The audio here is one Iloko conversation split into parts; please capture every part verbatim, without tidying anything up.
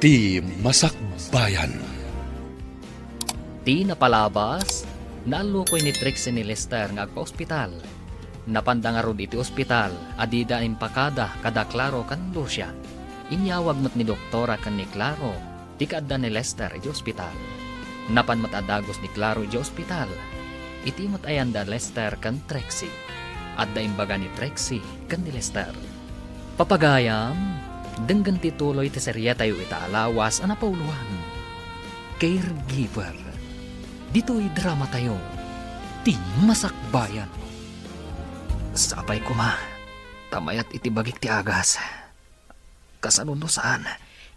Ti Masakbayan. Ti napalabas, naallukoy ni Trixie ni Lester nga agpaospital. Napanda ngarud iti ospital, a dida impakada kada Claro ken Lucia. Inyawag met ni Doktora ken ni Claro ti kaadda ni Lester iti ospital. Napan met a dagus ni Claro iti ospital. Iti met ayanda Lester ken Trixie. Adda imbaga ni Trixie ken ni Lester. Papagayam, denggen ti tuloy ti serietayo ita a lawas a napauloan, Caregiver. Ditoy dramatayo, Ti Masakbayan. Sapay koma, ta mayat iti bagik ti agas. Kasano no saan?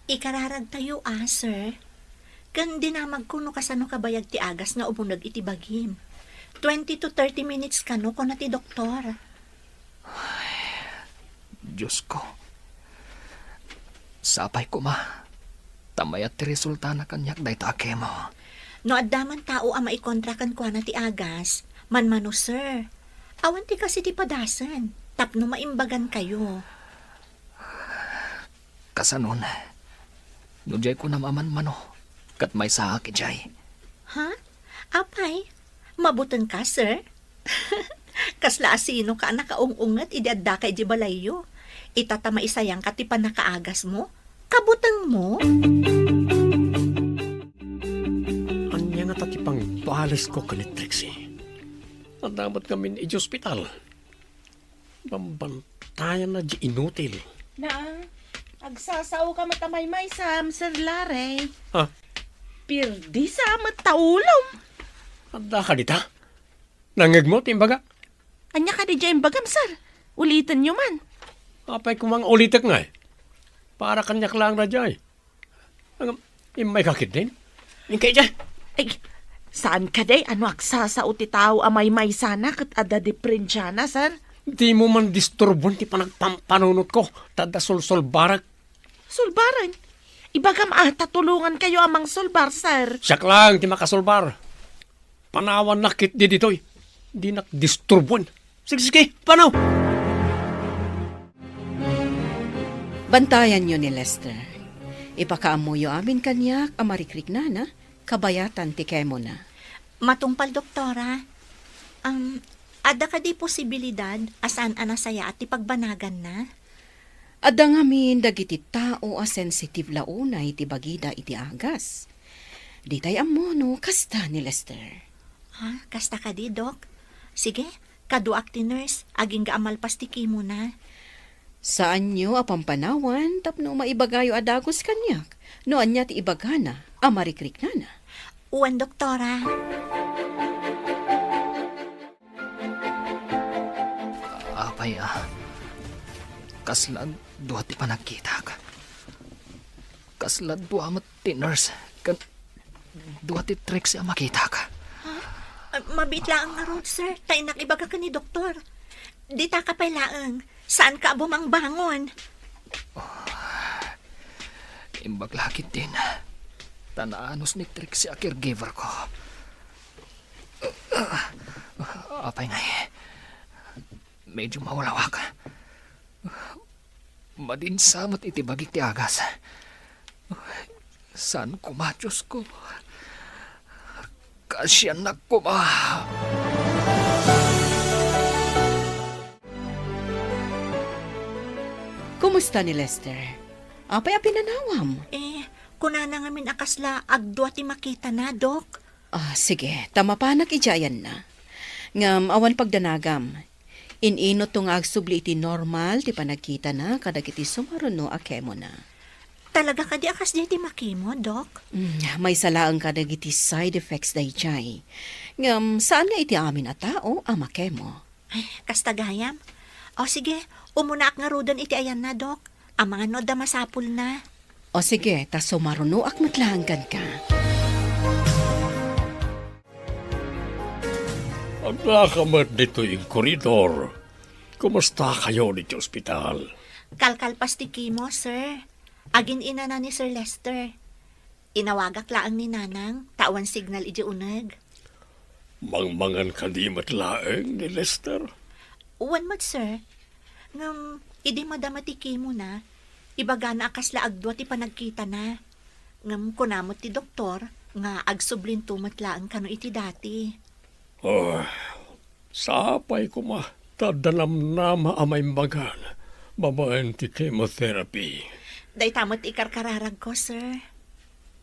Ikararagtayo a, sir. Ken dinamagko no kasano kabayag ti agas nga umuneg iti bagim. Twenty to thirty minutes kano, kuna ti doktor. Ay, Diyos ko. Sapay koma, ta mayat ti resultana kaniak dayta a kemo. No adda man tao a maikontra kenkuana ti agas, manmano, sir. Awan ti kas iti padasen, tapno maimbagankayo. Kasanon, no diay kunam a manmano, ket maysaak idiay. Ha? Apay, mabutengka, sir? Kasla asinoka a nakaung-unget idi addaka idiay balayyo? Ita ta maisayangka ti pannakaagasmo? Kabutengmo? Ania ngata ti pangbalesko ken ni Trixie? Adda met ngamin idiay ospital. Bambantayanna diay inutil. Naa, agsasaoka met a maymaysam, Sir Larry. Ha? Pirdisa met ta ulom. Addaka dita? Nangngegmo ti imbagak? Ania kadi diay imbagam, sir? Ulitenyo man. Apay koma nga ulitek ngay? Para kaniak laeng daydiay. Ngem, immayka ketdin? Inkay idiay. Ay, saan kadi a no agsasao ti tao a maymaysana ket adda diprensiana, sir? Dimo man disturbon ti panagpampanunotko, ta adda sulsulbarek. Sulbaren? Ibagam a ta tulongankayo a mangsulbar, sir. Siak laeng ti makasulbar. Panawannak ketdi ditoy. Dinak disturbon. Sige, sige, panaw! Bantayanyo ni Lester. Ipakaammoyo amin kaniak a marikriknana, kabayatan ti kemona. Matungpal, Doktora. Am, adda kadi posibilidad a saan a nasayaat ti pagbanaganna? Adda ngamin dagiti tao a sensitive la unay ti bagida iti agas. Ditay ammo no kasta ni Lester. Ha? Kasta kadi, Dok? Sige, kaduak ti nurse, agingga a malpas ti kimona. Saanyo a pampanawan tapno maibagayo a dagus kaniak no ania ti ibagana a marikriknana. Wen, Doktora. Apay a, kasla dua ti panagkitak. Kasla dua met ti nurse, ken dua ti Trixie a makitak. Ah, mabiit laeng ngarud, sir. Ta innak ibaga ken ni doktor. Ditaka pay laeng. Saanka a bumangbangon. Imbag la ketdin. Ta naanus ni Trixie a caregiver ko. Apay ngay, medyo mawalawak. Madinsa met iti bagik ti agas. Saan koma, Diosko? Kaasiannak koma. Kumusta ni Lester? Apay a pinanawam? Eh, kunana ngamin a kasla agdua ti makitana, Dok. Ah, sige, ta mapanak idiay ayanna. Ngem awan pagdanagam. In-inutto nga agsubli iti normal ti panagkitana kadagiti sumaruno a kemona. Talaga kadi a kasdiay ti makimo, Dok? Mm, maysa laeng kadagiti side effects daydiay. Ngem saan nga iti amin a tao a makemo. Ay, kasta gayam. O sige, umunaak ngaruden iti ayanna, Dok. Amangan no adda masapulna. O sige, ta sumarunoak met laeng kenka. Addaka met ditoy iti koridor. Kumustakayon iti ospital? Kalkalpas ti kimo, sir. Agin-inana ni Sir Lester. Inawagak laeng ni Nanang, ta awan signal idiay uneg. Mangmangan kadi met laeng ni Lester? Wen met, sir. Ngem, idi madama ti kemona, ibagana a kasla agdua ti panagkitana. Ngem kuna met ti doktor nga agsublinto met laeng kano iti dati. Oh, sapay koma ta adda namnama a maimbagan babaen ti chemotherapy. Dayta met ikarkararagko, sir.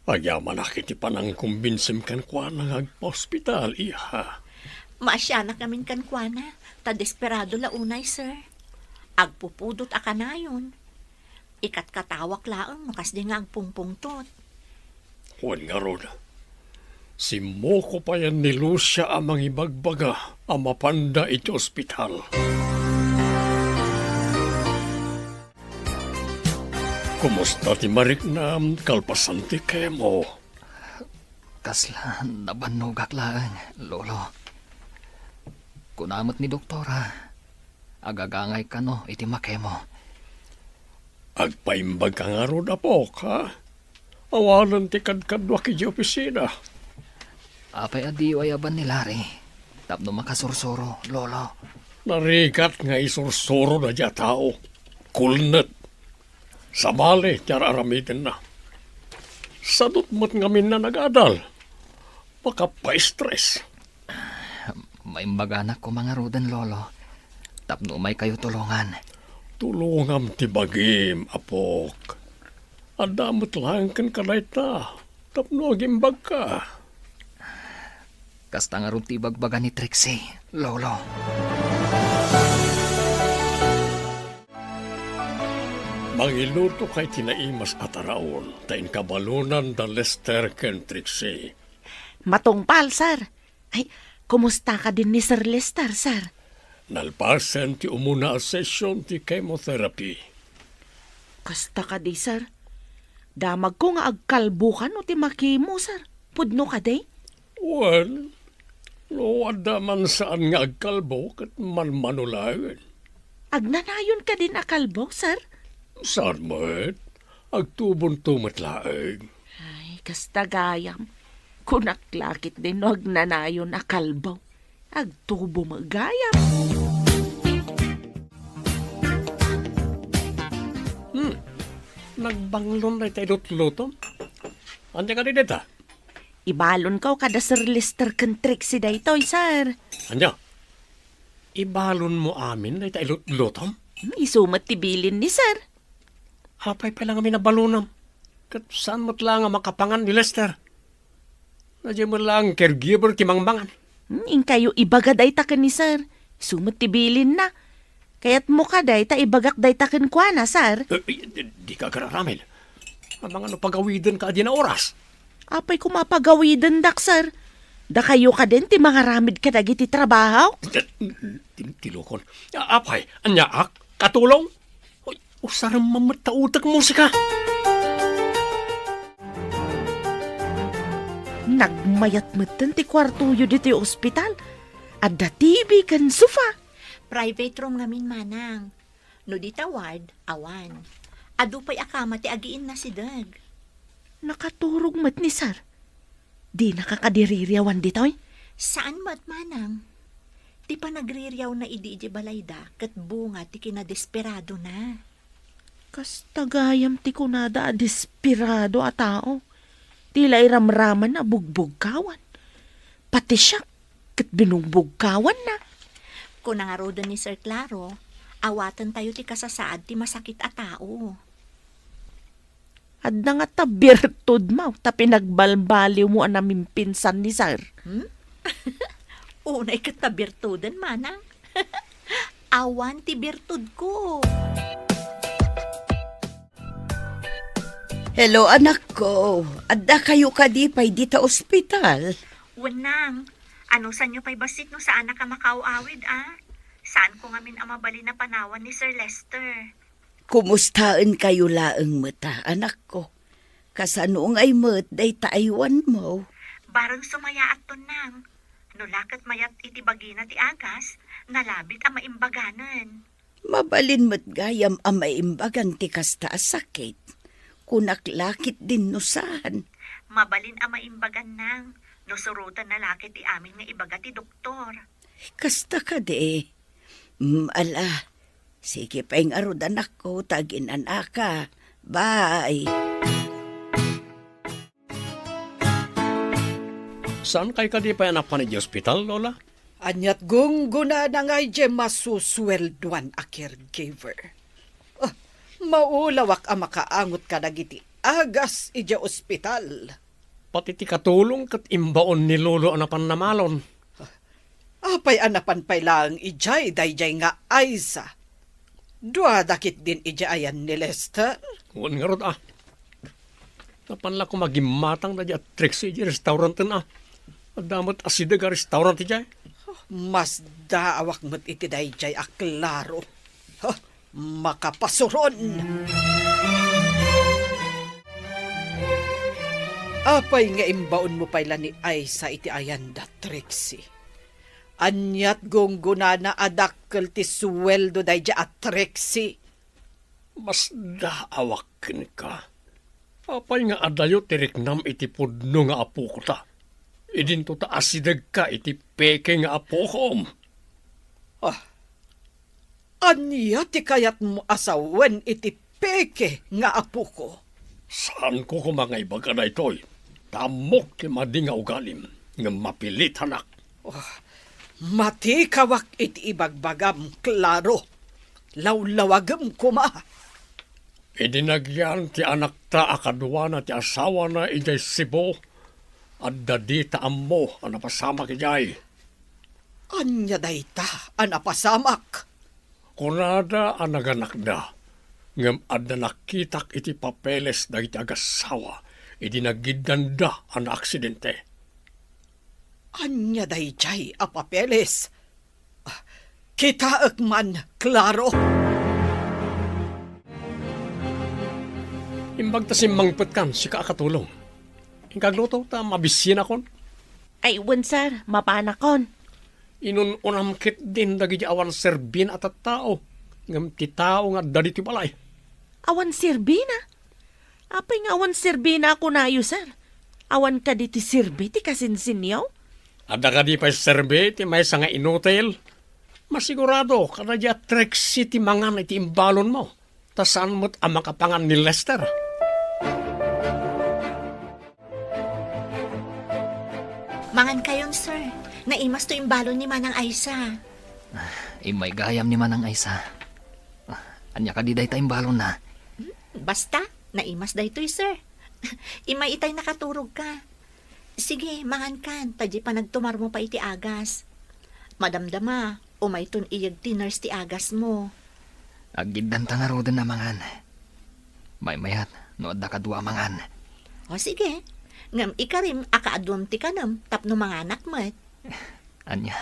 Agyamanak iti panangkumbinsim kenkuana nga agpaospital, iha. Maasianak ngamin kenkuana, ta desperado la unay, sir. Agpupudot a kanayon. Ikatkatawak laeng no kasdi nga agpungpungtot. Wen ngarud, simmuko payen ni Lucia a mangibagbaga a mapanda iti ospital. Kumusta ti mariknam kalpasan ti kemo? Kasla nabannogak laeng, Lolo. Kuna met ni doktora, agagangay kano iti makemo. Agpaimbag ka ngarud, apok, ha? Awanen ti kadkaduak idiay opisina. Apay a diyo ayaban ni Larry tapno makasursuro, Lolo? Narigat nga isursuro daydi a tao. Kulnet. Sabali ti ar-aramidenna. Sadot met ngamin a nagadal. Makapaistres. Maimbaganak koma ngaruden, Lolo, tapno umaykayo tulongan. Tulongam ti bagim, apok. Adda met laeng kenka dayta tapno agimbagka. Kasta ngarud ti ibagbaga ni Trixie, Lolo. Mangilutoka iti naimas a taraon ta inka balonan da Lester ken Trixie. Matungpal, sir. Ay, kumusta kadin ni Sir Lester, sir? Nalpasen ti umuna a session ti chemotherapy. Kasta kadi, sir? Damagko nga agkalbo kano ti makemo, sir. Pudno kadi? Wen, no adda man saan nga agkalbo, ket manmano laeng. Agnanayon kadin a kalbo, sir? Saan met? Agtubonto met laeng. Ay, kasta gayam. Kunak la ketdin no agnanayon a kalbo. Agtubo met gayam. Hmm. Nagbanglon dayta ilutlutom. Ania kadi dayta? Ibalonko kada Sir Lester ken Trixie daytoy, sir. Ania? Ibalonmo amin dayta ilutlutom? Hmm, isu met ti bilin ni sir. Apay pay la ngamin a balonam? Ket saan met la nga makapangan ni Lester? Daydiay met laeng caregiver ti mangmangan. Hmm, inkayo ibaga dayta ken ni sir. Isu met ti bilinna. Kayatmo kadi ta ibagak dayta kenkuana, sir? Eh, eh, di, dika agar-aramid. Amangan no pagawidenka a dina oras. Apay koma pagawidendak, sir? Dakayo kadin ti mangaramid kadagiti trabaho? Ti, ti, tilokon. A-, apay, aniaak? Katulong? Uy, usarem man met ta utek musika. Nagmayat metten ti kuartoyo ditoy ospital. Adda T V ken sofa. Private room ngamin, manang. No dita ward, awan. Adu pay a kama ti agiinnasideg. Nakaturog met ni sir. Dinaka kadi ririawan ditoy? Saan met, manang. Ti panagririawna idi idiay balayda ket bunga ti kinadesperadona. Kasta gayam ti kunada a desperado a tao. Ti la iramraman a bugbugkawan. Pati siak ket binugbugkawanna. Kuna ngaruden ni Sir Claro, awatentayo ti kasasaad ti masakit a tao. Adda ngata birtudmo ta pinagbalbaliwmo a namimpinsan ni sir. Hmm? Unay ket ta birtuden, manang. Awan ti birtudko. Hello, anakko. Addakayo kadi pay dita ospital? Wen, nang. Anusanyo pay bassit no saanak a makaaw-awid, a? Saanko ngamin a mabalin a panawan ni Sir Lester. Kumustaenkayo laeng met, anakko? Kasano ngay met dayta aywanmo? Bareng sumayaatton, nang. No la ket mayat iti bagina ti agas, nalabit a maimbaganen. Mabalin met gayam a maimbagan ti kasta a sakit. Kunak la ketdin no saan. Mabalin a maimbagan, nang, no surotenna la ket ti amin nga ibaga ti doktor. Kasta kadi. Mm, ala, sige pay ngarud, anakko, ta aginan-aka. Bye. Saankay kadi pay a napan idiay ospital, Lola? Ania't gunggonana nga idiay masusueldoan a caregiver. Ah, maulawak a makaangot kadagiti agas idiay ospital. Pati ti katulong ket imbaon ni Lolo a napan namalon. Apay a napan pay laeng idiay daydiay nga Aiza? Duada ketdin idiay ayan ni Lester? Wen ngarud a. Napan la koma gimmatang daydiay a Trixie idiay restauranten a. Adda met asideg a restaurant idiay. Masdaawak met iti daydiay a Claro. Huh, makapasuron! Apay nga imbaonmo pay la ni Aiza iti ayanda, Trixie? Ania't gunggonana a dakkel ti sueldo daydiay a Trixie? Masdaawak kenka. Apay nga adayo ti riknam iti pudno nga apokota? Idinto ta asidegka iti peke nga apokom. Ah, ania ti kayatmo a sawen iti peke nga apoko? Saanko koma nga ibaga daytoy, ta ammok ti madi nga ugalim, ngem mapilitanak. Oh, matikawak iti ibagbagam, Claro. Lawlawagem koma. Idi nagyan ti anakta a kaduana ti asawana idiay Cebu, adda dita ammo a napasamak idiay. Ania dayta a napasamak? Kunada a naganakda, ngem adda nakitak iti papeles dagiti agassawa idi nagiddanda a naaksidente. Ania daydiay a papeles? Ah, kitaek man, Claro. Imbag ta simmangpetkan, sika a katulong. Inka agluto ta mabisienakon. Ay, wen, sir, mapanakon. Inun-unam ketdin dagiti awan serbina a tattao, ngem ti tao nga adda ditoy balay. Awan serbina? Apay nga awan serbina a kunayo, sir? Awan kadi ti serbi ti kasinsinyo? Adda kadi pay serbi ti maysa nga inutil? Masigurado, kadaydiay a Trixie ti mangan iti imbalonmo, ta saan met a makapangan ni Lester. Mangankayon, sir. Naimas to imbalon ni Manang Aiza. Ah, immay gayam ni Manang Aiza. Ah, ania kadi dayta imbalonna? Hmm, basta, naimas daytoy, sir. Immay itay nakaturogka. Sige, mangankan, ta diay panagtumarmo pay iti agas. Madamdama, umayton iyeg ti nurse ti agasmo. Aggiddanta ngaruden a mangan. Maymayat no adda kadua a mangan. O sige, ngem ikarim a kaaduam ti kanem tapno manganak met. Ania?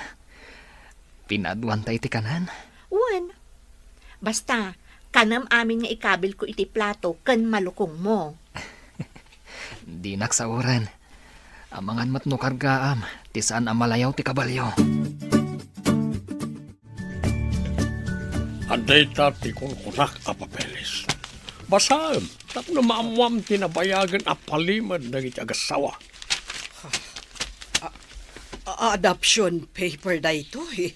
Pinaaduanta iti kanan? Wen. Basta, kanem amin nga ikabilko iti plato ken malukongmo. Dinak saoren. Amangan met no kargaam ti saan a malayaw ti kabalio. Adda ita ti kunkunak a papeles. Basaem tapno maammoam ti nabayagen a palimed dagiti agassawa. A-, a-, adoption paper daytoy.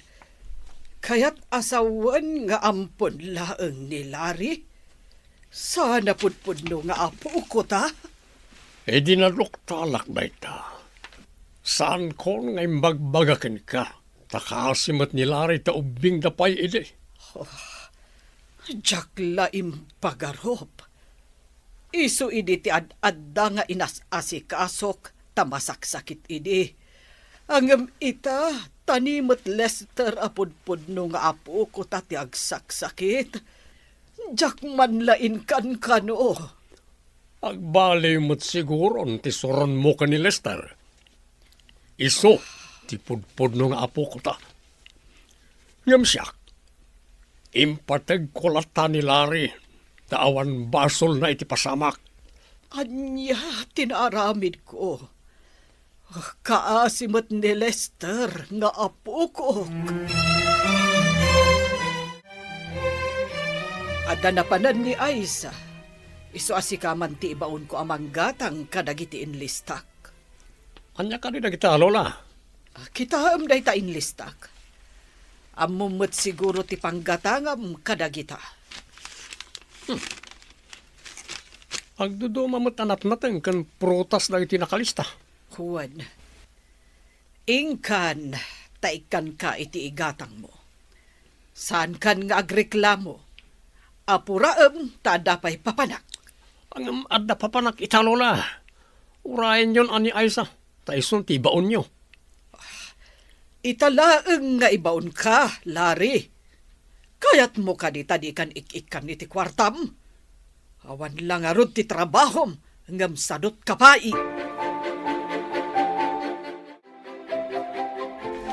Kayat a sawen nga ampon laeng ni Larry? Saan a pudpudno nga apok ta? Idi naduktalak dayta, saankon nga imbagbaga kenka, ta kaasi met ni Larry ta ubbingda pay idi. Oh, diak la impagarup. Isu idi ti ad-adda nga inas-asikasok ta masaksakit idi. Ngem ita, ta ni met Lester a pudpudno nga apok ta ti agsaksakit. Diak man la inkankano. Agbaliw met siguron ti suronmo ken ni Lester. Isu ti pudpudno nga apok ta. Ngem siak, impategko latta ni Larry ta awan basolna iti pasamak. Ania ti naaramidko? Kaasi met ni Lester nga apokok. Adda napanen ni Aiza. Isu a sika man ti ibaonko a manggatang kadagiti inlistak. Ania kadi dagita, Lola? Ah, kitaem dayta inlistak. Ammom met siguro ti panggatangam kadagita. Hmm. Agduduma met a natnateng ken prutas dagiti nakalista. Wen, Inkan, ta ikkanka iti igatangmo. Saankan nga agreklamo. Apuraem ta adda pay papanak. Ngem adda papanak ita, Lola. Urayenyon a ni Aisa, ta isun ti ibaonyo. Ita laeng nga ibaonka, Larry. Kayatmo kadi ta dikan ik-ikkan iti kuartam? Awan la ngarud ti trabahom, ngem sadut ka pay.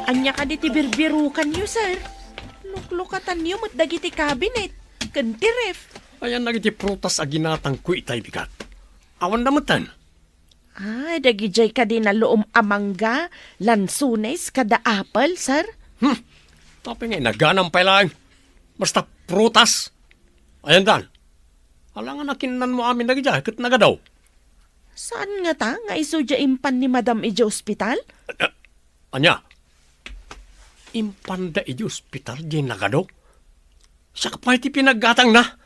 Ania kadi ti birbirukanyo, sir? Luklukatanyo met dagiti cabinet ken ti ref. Ayan dagiti prutas a ginatangko itay, bigat. Awan da metten. Ah, dagidiay kadi naluom a mangga, lansones, kada apple, sir? Hmm. Apay nga inaganam pay laeng? Basta prutas. Ayan dan. Alangan a kinnanmo amin dagidiay ket nagadu. Saan ngata nga isu diay impan ni Madam idiay ospital? Ania? Impanda idiay ospital diay nagadu? Siak pay ti pinaggatangna.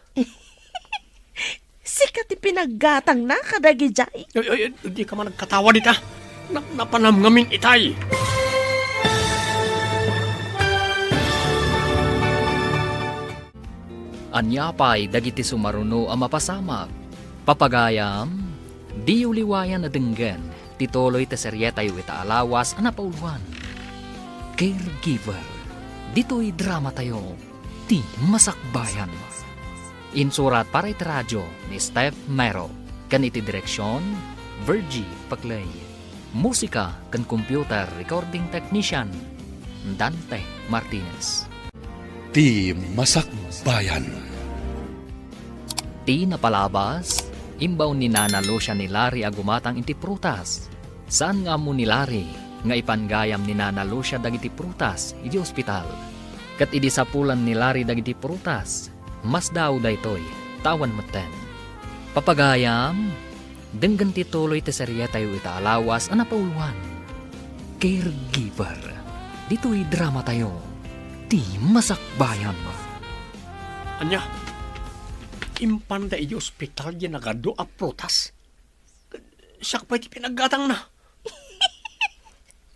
Sika ti pinaggatangna kadagidiay? Ay, ay, ay, dika man agkatawa dita. Na-, napanam ngamin itay. Ania pay dagiti sumaruno a mapasamak? Papagayam, diyo liwayan a denggen ti tuloy ti serietayo ita a lawas a napauluan, Caregiver. Ditoy dramatayo, Ti Masakbayan. Insurat para iti radio ni Steph Mero, ken iti direksion, Virgie Paclay. Musika ken computer recording technician, Dante Martinez. Ti Masakbayan. Ti napalabas, imbaon ni Nana Lucia ni Larry a gumatang iti prutas. Saan nga ammo ni Larry nga ipanggayam ni Nana Lucia dagiti prutas iti ospital. Ket idi sapulan ni Larry dagiti prutas, masdaaw daytoy, ta awan metten. Papagayam, denggen ti tuloy ti serietayo ita a lawas a napauluan, Caregiver. Ditoy dramatayo, Ti Masakbayan. Ania? Impanda iti ospital diay nagadu a prutas? Siak pay ti pinaggatangna.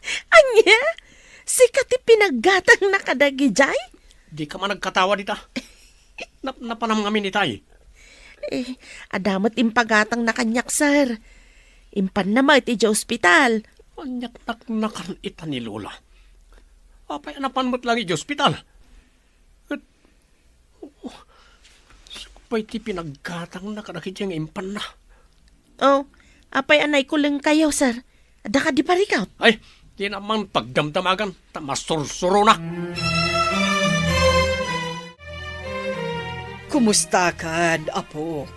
Ania? Sika ti pinaggatangna kadagidiay? Dika man agkatawa dita. Nap-, napanam ngamin itay. Eh, adda met impagatangna kaniak, sir. Impanna met idiay ospital. Ania't naknakan ita ni Lola? Apay a napan met laeng idiay ospital? Ket, oh, siak pay ti pinaggatangna kadagiti nga impanna. Oh, apay a naikulengkayo, sir? Adda kadi parikut? Ay, di naman pagdamdamagan, ta masursuronak. Kumustakan, apok?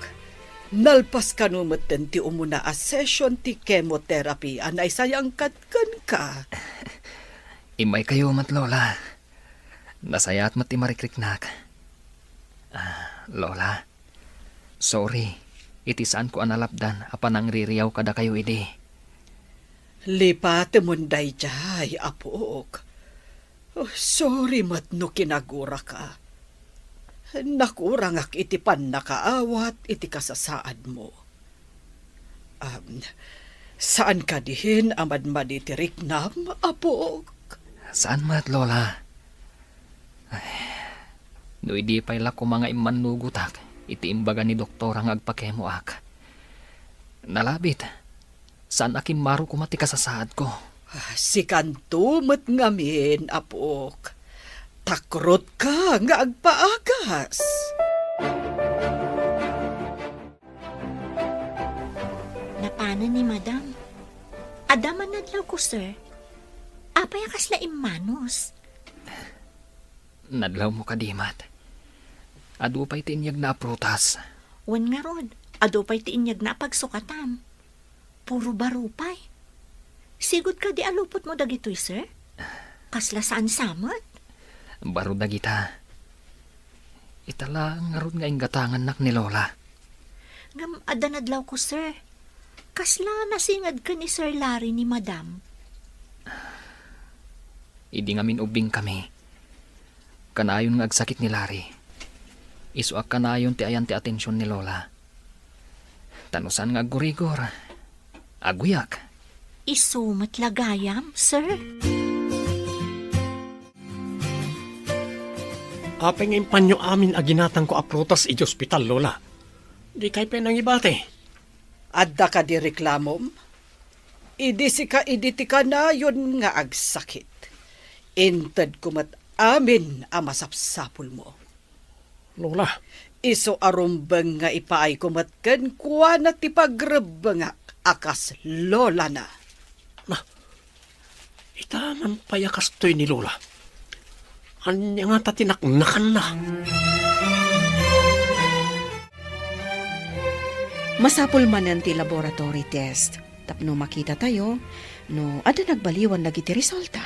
Nalpas kano metten ti umuna a session ti chemotherapy a naisayangkan kenka? Immaykayo met, Lola. Nasayaat met ti marikriknak. Ah, Lola, sorry iti saanko a nalapdan a panangririaw kadakayo idi. Lipatemon daydiay, apok. Oh, sorry met no kinaguraka. Nakurangak iti pannakaawat iti kasasaadmo. Am, saan kadin a madmadi ti riknam, apok? Saan met, Lola. Ay, no idi pay la koma nga immannugotak iti imbaga ni doktora nga agpakemoak. Nalabit, saan a kimmaro koma ti kasasaadko. Ah, sikanto met ngamin, apok. Takrotka nga agpaagas. Napanen ni Madam. Adda man nadlawko, sir. Apay a kasla immanus? Nadlawmo kadi met? Adu pay ti inyegna a prutas. Wen ngarud, adu pay ti inyegna a pagsukatan. Puro baro pay. Sigud kadi a lupotmo dagitoy, sir? Kasla saan sa met? Baro dagita. Ita la ngarud nga inggatangannak ni Lola. Ngem adda nadlawko, sir. Kasla nasinged ken ni Sir Larry ni Madam. Idi ngamin ubbingkami, kanayon nga agsakit ni Larry. Isuak kanayon ti ayan ti atension ni Lola. Ta no saan nga aggurigor, agguyak. Isu met la gayam, sir? Apay nga impanyo amin a ginatangko a prutas idiay ospital, Lola? Dikay pay nangibati. Adda kadi reklamom? Idi sika idi ti kanayon nga agsakit, intedko met amin a masapsapulmo. Lola. Isu a rumbeng nga ipaayko met kenkuana ti pagrebbengak a kas lolana. Na, ita man pay a kastoy ni Lola. Ania ngata ti naknakanna? Masapul manen ti laboratory test tapno makitatayo no adda nagbaliwan dagiti resulta.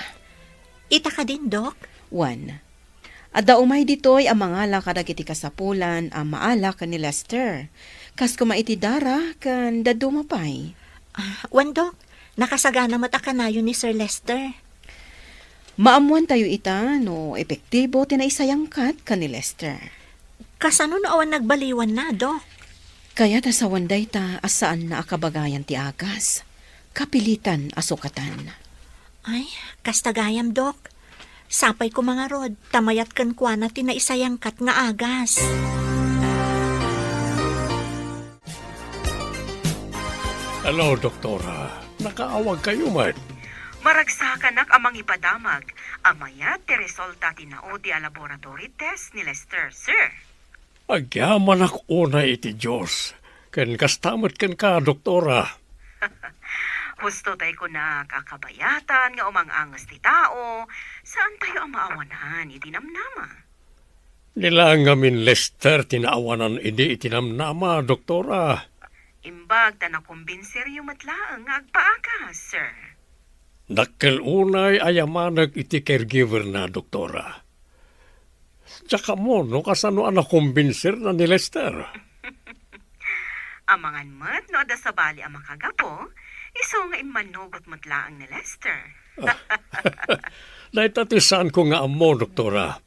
Ita kadin, Dok? Wen. Adda umay ditoy a mangala kadagiti kasapulan a maala ken ni Lester. Kas koma iti dara ken dadduma pay. Ah, wen, Dok, nakasagana met a kanayon ni Sir Lester. Maammuantayo ita no epektibo ti naisayangkat ken ni Lester. Kasano no awan nagbaliwanna, Dok? Kayat a sawen dayta a saanna a kabagayan ti agas. Kapilitan a sukatan. Ay, kasta gayam, Dok. Sapay koma ngarud, ta mayat kenkuana ti naisayangkat nga agas. Hello, Doktora. Nakaawag kayo met. Maragsakanak a mangipadamag a mayat ti resulta ti naudi a laboratory test ni Lester, sir. Agyamanak unay iti Dios, ken kasta met kenka, Doktora. Husto tay kunak a kabayatan nga umang-anges ti tao, saantayo a maawanan iti namnama. Di laeng ngamin Lester ti naawanan idi iti namnama, Doktora. Imbag ta nakumbinseryo met laeng nga agpaagas, sir. Dakkel unay a yamanek iti caregiver na, Doktora. Diak ammo no kasano a nakumbinserna ni Lester. Amangan met no adda sabali a makagapu, isu nga immanugot met laeng ni Lester. Ah, dayta ti saanko nga ammo, Doktora.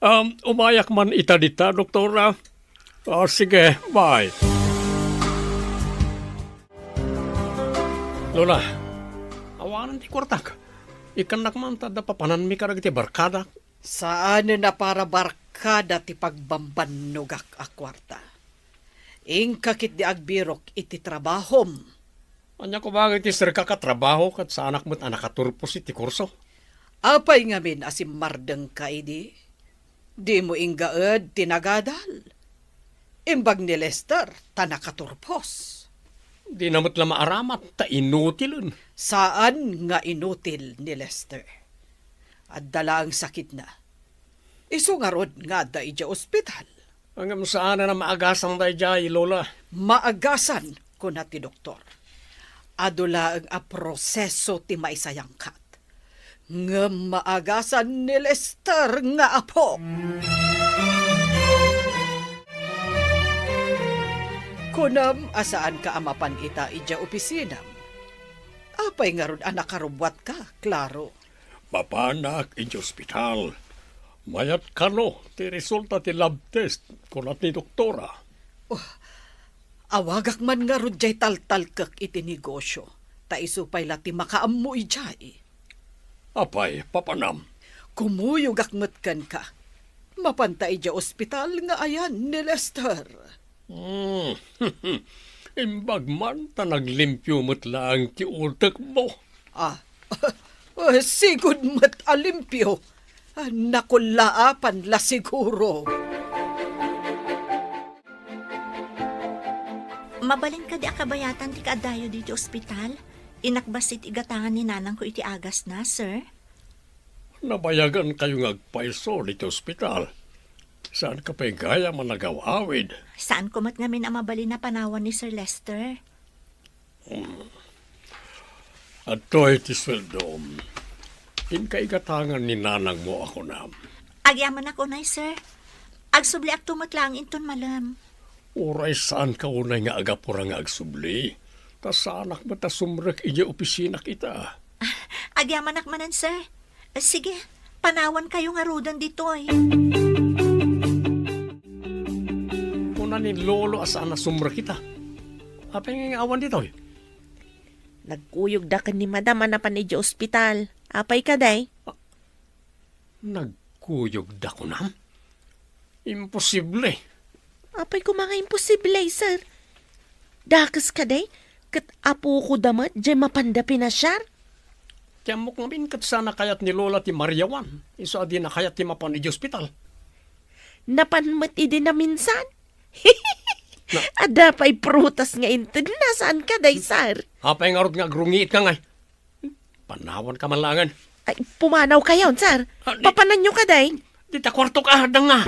Um, umayak man ita dita, Doktora. Ah, sige, bye. Lola, awanen ti kuartak. Ikkannak man ta adda papananmi kadagiti barkadak. Saanen a para barkada ti pagbambannogak a kuarta. Inka ketdi agbirok iti trabahom. Ania koma iti serka ka trabaho ket saanak met a nakaturpos iti kurso? Apay ngamin a simmardengka idi? Dimo inggaed ti nagadal. Imbag ni Lester ta nakaturpos. Dina met la maaramat ta inutilen. Saan nga inutil ni Lester. Adda laeng sakitna. Isu ngarud nga adda idiay ospital. Ngem saanen a maagasan daydiay, Lola. Maagasan, kuna ti doktor. Adu laeng a proseso ti maisayangkat. Ngem maagasan ni Lester nga apo. Kunam a saanka a mapan ita idiay opisinam. Apay ngarud a nakarubbuatka, Claro? Mapanak idiay ospital. Mayat kano ti resulta ti lab test, kuna ti doktora. Oh, awagak man ngarud diay taltalkek iti negosio, ta isu pay la ti makaammo idiay. Apay, papanam? Kumuyogak met kenka. Mapanta idiay ospital nga ayan ni Lester. Hmm. Imbag man ta naglimpio met laeng ti utekmo. Ah, sigud met a limpio. Ah, nakullaapan la siguro. Mabalin kadi a kabayatan ti kaaddayo ditoy ospital? Inakbas iti igatangan ni nanangko iti agasna, sir. Nabayagan kayo nga agpayso ditoy ospital. Saan ka pay gayam a nagaw-awid? Saan ko met ngamin a mabalin a panawan ni Sir Lester. Hmm. Adtoy ti sueldom. Inka igatangan ni nanangmo a kunam. Agyamanak unay, sir. Agsubliakto met laeng inton malem. Uray saanka unay nga agapura nga agsubli, ta saanak met a sumrek idiay opisinak ita. Ah, agyamanak manen, sir. Sige, panawankayo ngaruden ditoy. Kuna ni Lolo a saan a sumrek ita. Apay nga awan ditoy? Nagkuyogda ken ni Madam a napan idiay ospital. Apay kadi? Nagkuyogda kunam? Imposible. Apay koma nga imposible, sir? Dakes kadi? Ket apoko da met diay mapanda pinasiar? Ti ammok ngamin ket saan a kayat ni Lola ti mariawan, isu a dina kayat ti mapan idiay ospital. Napan met idi naminsan? Na- Adda pay prutas nga intedna, saan kadi, sir? Apay ngarud nga agrungiitka ngay? Panawanka man laengen. Ay, pumanawkayon, sir. Ah, di- Papananyo kadi? Dita kuartok, adda nga.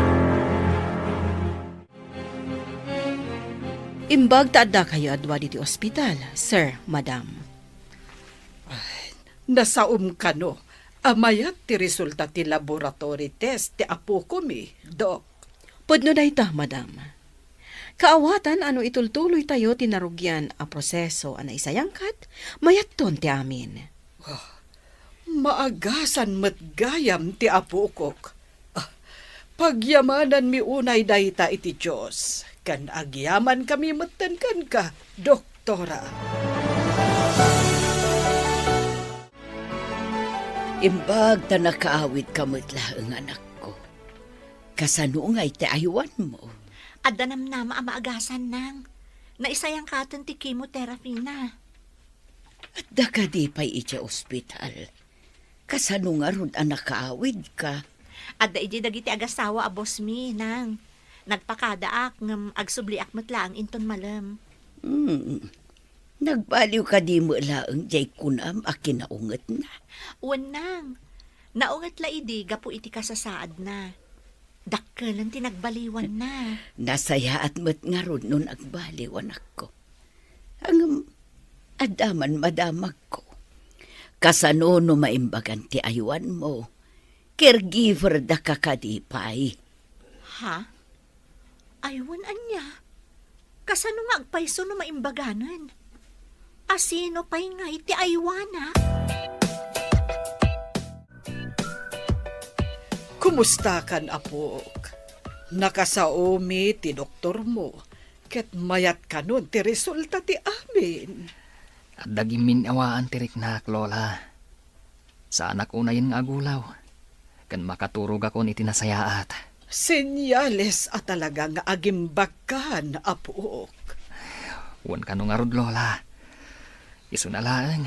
Imbag ta addakayo a dua ditoy ospital, sir, madam. Ay, nasaom kano a mayat ti resulta ti laboratory test ti apokomi, Dok. Pudno dayta, madam. Kaawatan a no itultuloytayo ti narugian a proseso a naisayangkat, mayatton ti amin. Ah, maagasan met gayam ti apokok. Ah, pagyamananmi unay dayta iti Dios, ken agyamankami metten kenka, Doktora. Imbag ta nakaawidka met laeng, anakko. Kasano ngay ti aywanmo? Adda namnama a maagasan, nang. Naisayangkaten ti chemotherapy na. Adda kadi pay idiay ospital? Kasano ngarud a nakaawidka? Adda idi dagiti agasawa a bossmi, nang. Nagpakadaak ngem agsubliak met laeng inton malem. Hmm. Nagbaliw kadi met laeng diay kunam a kinaungetna? Wen, nang. Naunget la idi gapu iti kasasaadna. Dakkelen ti nagbaliwanna. Nasayaat met ngarud no nagbaliw, anakko. Ngem, adda man madamagko. Kasano no maimbagan ti aywanmo? Caregiver daka kadi pay? Ha? Ay, wen, ania? Kasano nga agpayso no maimbaganen? Asino pay ngay ti aywana? Kumustakan, apok? Nakasaomi ti doktormo, ket mayat kanon ti resulta ti amin. Adda gimmin-awaan ti riknak, Lola. Saanak unayen nga agulaw, ken makaturogakon iti nasayaat. Senyales a talaga nga agimbagkan, apok. Wen kano ngarud, Lola. Isuna laeng,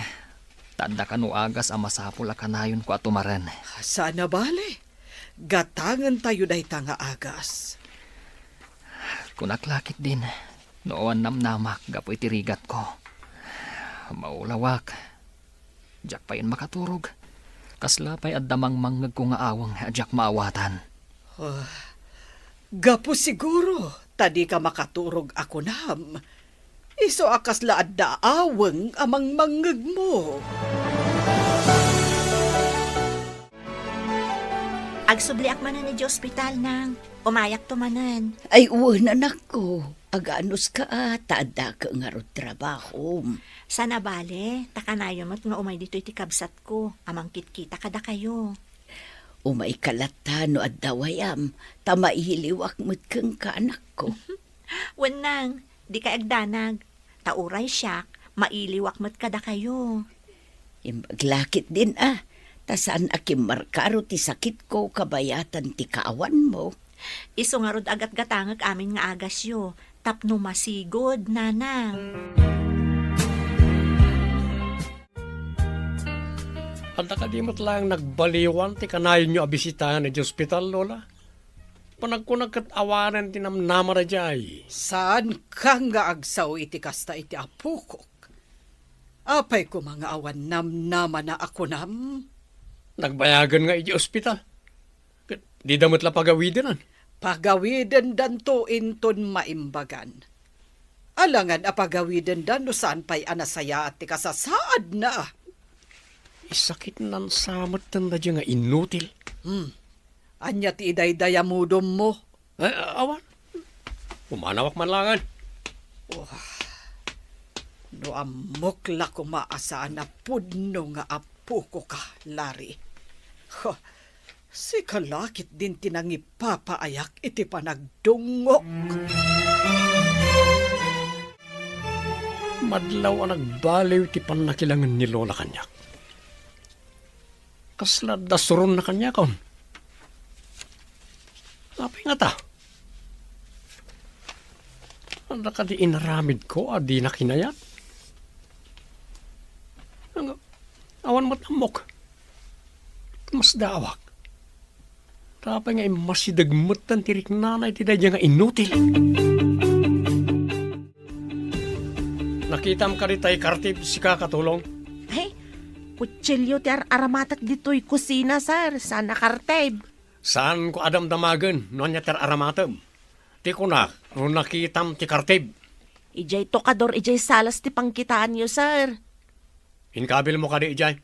ta adda kano agas a masapul a kanayonko a tumaren. Saan a bale. Gatangentayo dayta nga agas. Kunak la ketdin, no awan namnamak gapu iti rigatko. Maulawak. Diak payen makaturog. Kasla pay adda mangmangngegko nga aweng a diak maawatan. Ah, gapu siguro ta dika makaturog a kunam. Isu a kasla adda aweng a mangmangngegmo. Agsubliak manen idiay ospital, nang. Umayakto manen. Ay, wen, anakko. Aganuska a, ta addaka ngarud trabahom. Saan a bale, ta kanayon met nga umay ditoy ti kabsatko a mangkitkita kadakayo. Umayka latta no adda wayam, ta mailiwak met kenka, anakko. Wen, nang, dikay agdanag. Ta uray siak, mailiwak met kadakayo. Imbag la ketdin a, ta saan a kimmarkaro ti sakitko kabayatan ti kaawanmo. Isu ngarud a gatgatangek amin nga agasyo, tapno masigud, nanang. Adda kadi met laeng nagbaliwan ti kanayonyo a bisitaen idiay ospital, Lola? Panagkunak ket awanen ti namnama daydiay. Saanka nga agsao iti kasta iti apokok? Apay koma nga awan namnamana a kunam? Nagbayagen nga idiay ospital. Ket dida met la pagawidenen. Pagawidendanto inton maimbagan. Alangan a pagawidenda no saan pay a nasayaat ti kasasaadna. Isakitnan sa met daydiay nga inutil. Hmm. Ania ti idaydayamudommo? Eh, awan. Pumanawak man laengen. Wah, no ammok la koma a saan a pudno nga apokoka, Larry. Huh, sika la ketdin ti nangipapaayak iti panagdungngok. Madlaw a nagbaliw ti pannakilangen ni Lola kaniak. Kasla adda suronna kaniakon. Apay ngata? Adda kadi inaramidko a dina kinayat? Ang, awan met ammok. Masdaawak. Apay nga immasideg metten ti riknana iti daydiay nga inutil? Nakitam kadi tay kartib, sika, Katulong? Ay, kutsilio ti ar-aramatek ditoy kusina, sir. Saan a kartib. Saanko a damdamagen no ania ti ar-aramatem. Ti kunak, no nakitam ti kartib. Idiay tokador, idiay salas ti pangkitaanyo, sir. Inkabilmo kadi idiay?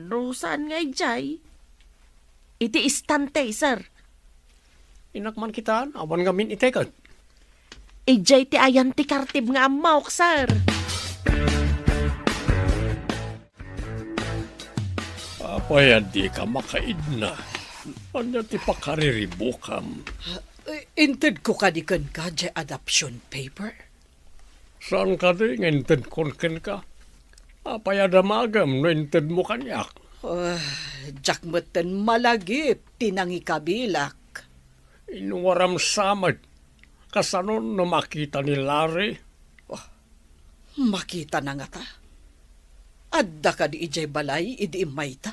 No saan nga idiay? Iti istante, sir. Innak man kitaan, awan ngamin itekek. Idiay ti ayan ti kartib nga ammok, sir. Apay a dika makaidna? Ania ti pakariribukam? Eh, intedko kadi kenka diay adoption paper? Saan kadi nga intedkon kenka? Apay a damagem no intedmo kaniak? Ah, diak metten malagip ti nangikabilak. Inwaram sa met. Kasano no makita ni Larry? Oh, makitana ngata. Adda kadi idiay balay idi immayta?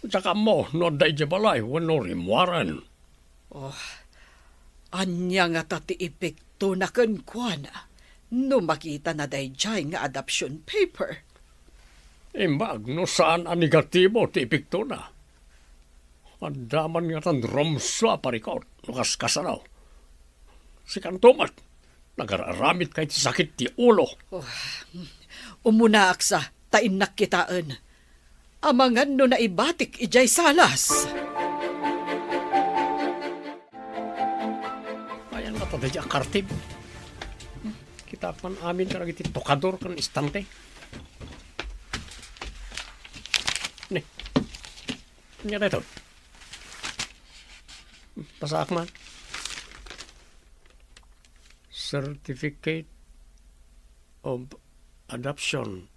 Diak ammo no adda idiay balay wenno rimmuaren. Oh, ania ngata ti epektona kenkuana no makitana daydiay nga adoption paper? Imbag no saan a negatibo ti epektona. Adda man ngatan rumsua a parikut no kaskasano. Sikanto met, nagar-aramidka iti sakit ti ulo. Oh, umunaak sa, ta innak kitaen. Amangan no naibatik idiay salas. Ayan nga to, daydiay a kartib. Kitaak man amin kadagiti tokador ken istante. Ne. Ania daytoy? Basaak man. Certificate of Adoption.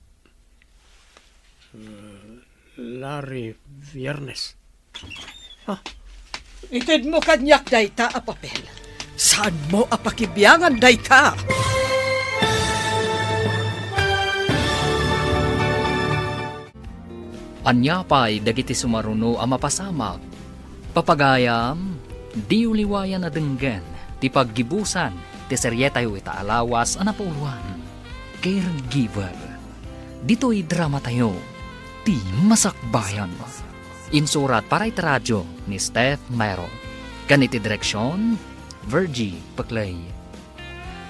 Uh, Larry Viernes. Ah, itedmo kaniak dayta a papel. Saanmo a pakibiangan dayta? Ania pay dagiti sumaruno a mapasamak? Papagayam, diyo liwayan a denggen ti paggibusan ti serietayo ita a lawas a napauloan, Caregiver. Ditoy dramatayo, Ti Masakbayan. Insurat para iti radio ni Steph Mero. Ken iti direksion, Virgie Peclay.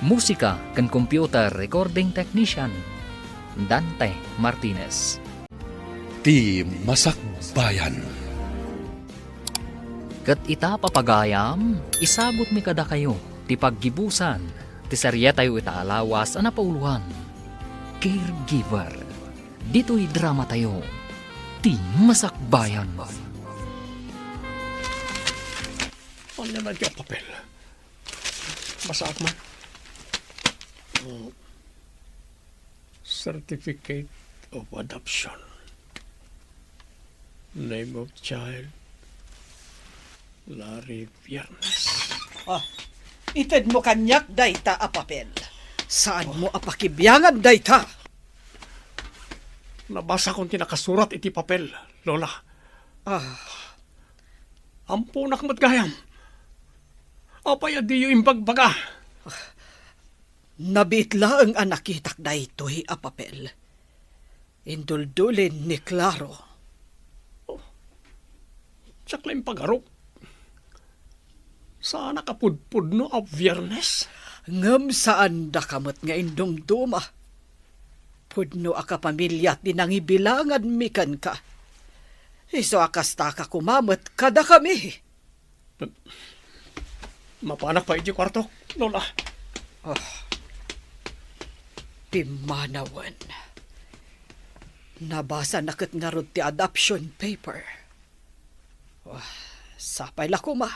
Musika ken computer recording technician, Dante Martinez. Ti Masakbayan. Ket ita, papagayam, isagutmi kadakayo ti paggibusan ti serietayo ita a lawas a napauloan, Caregiver. Ditoy dramatayo, Ti Masakbayan. Ania man ti papel? Basaak man. Oh. Certificate of adoption. Name of child, Larry Viernes. Ah, itedmo kaniak dayta a papel. Saanmo a pakibiangan dayta? Nabasakon ti nakasurat iti papel, Lola. Ah. Amponak met gayam. Apay a diyo imbagbaga? Nabiit laeng a nakitak daytoy a papel. Induldulin ni Claro. Oh, diak la impagarup. Saanak a pudpudno a Biernes. Ngem saandaka met nga indumduma. Pudno a kapamilya ti nangibilanganmi kenka. Isu a kastaka koma met kadakami. Mapanak pay idiay kuartok, Lola. Ah, pimmanawen. Nabasana ket ngarud ti adoption paper. Ah, sapay la koma,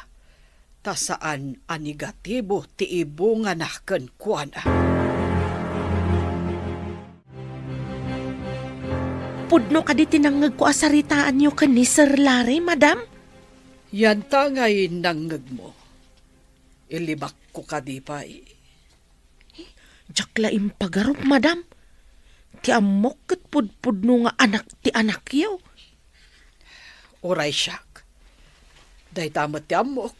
ta saan a negatibo ti ibungana kenkuana. Pudno kadi ti nangngegko a saritaanyo ken ni Sir Larry, madam? Yanta ngay nangngegmo. Ilibakko kadi pay? Diak la impagarup, madam. Ti ammok ket pudpudno nga anak ti anakyo. Uray siak. Dayta met ti ammok.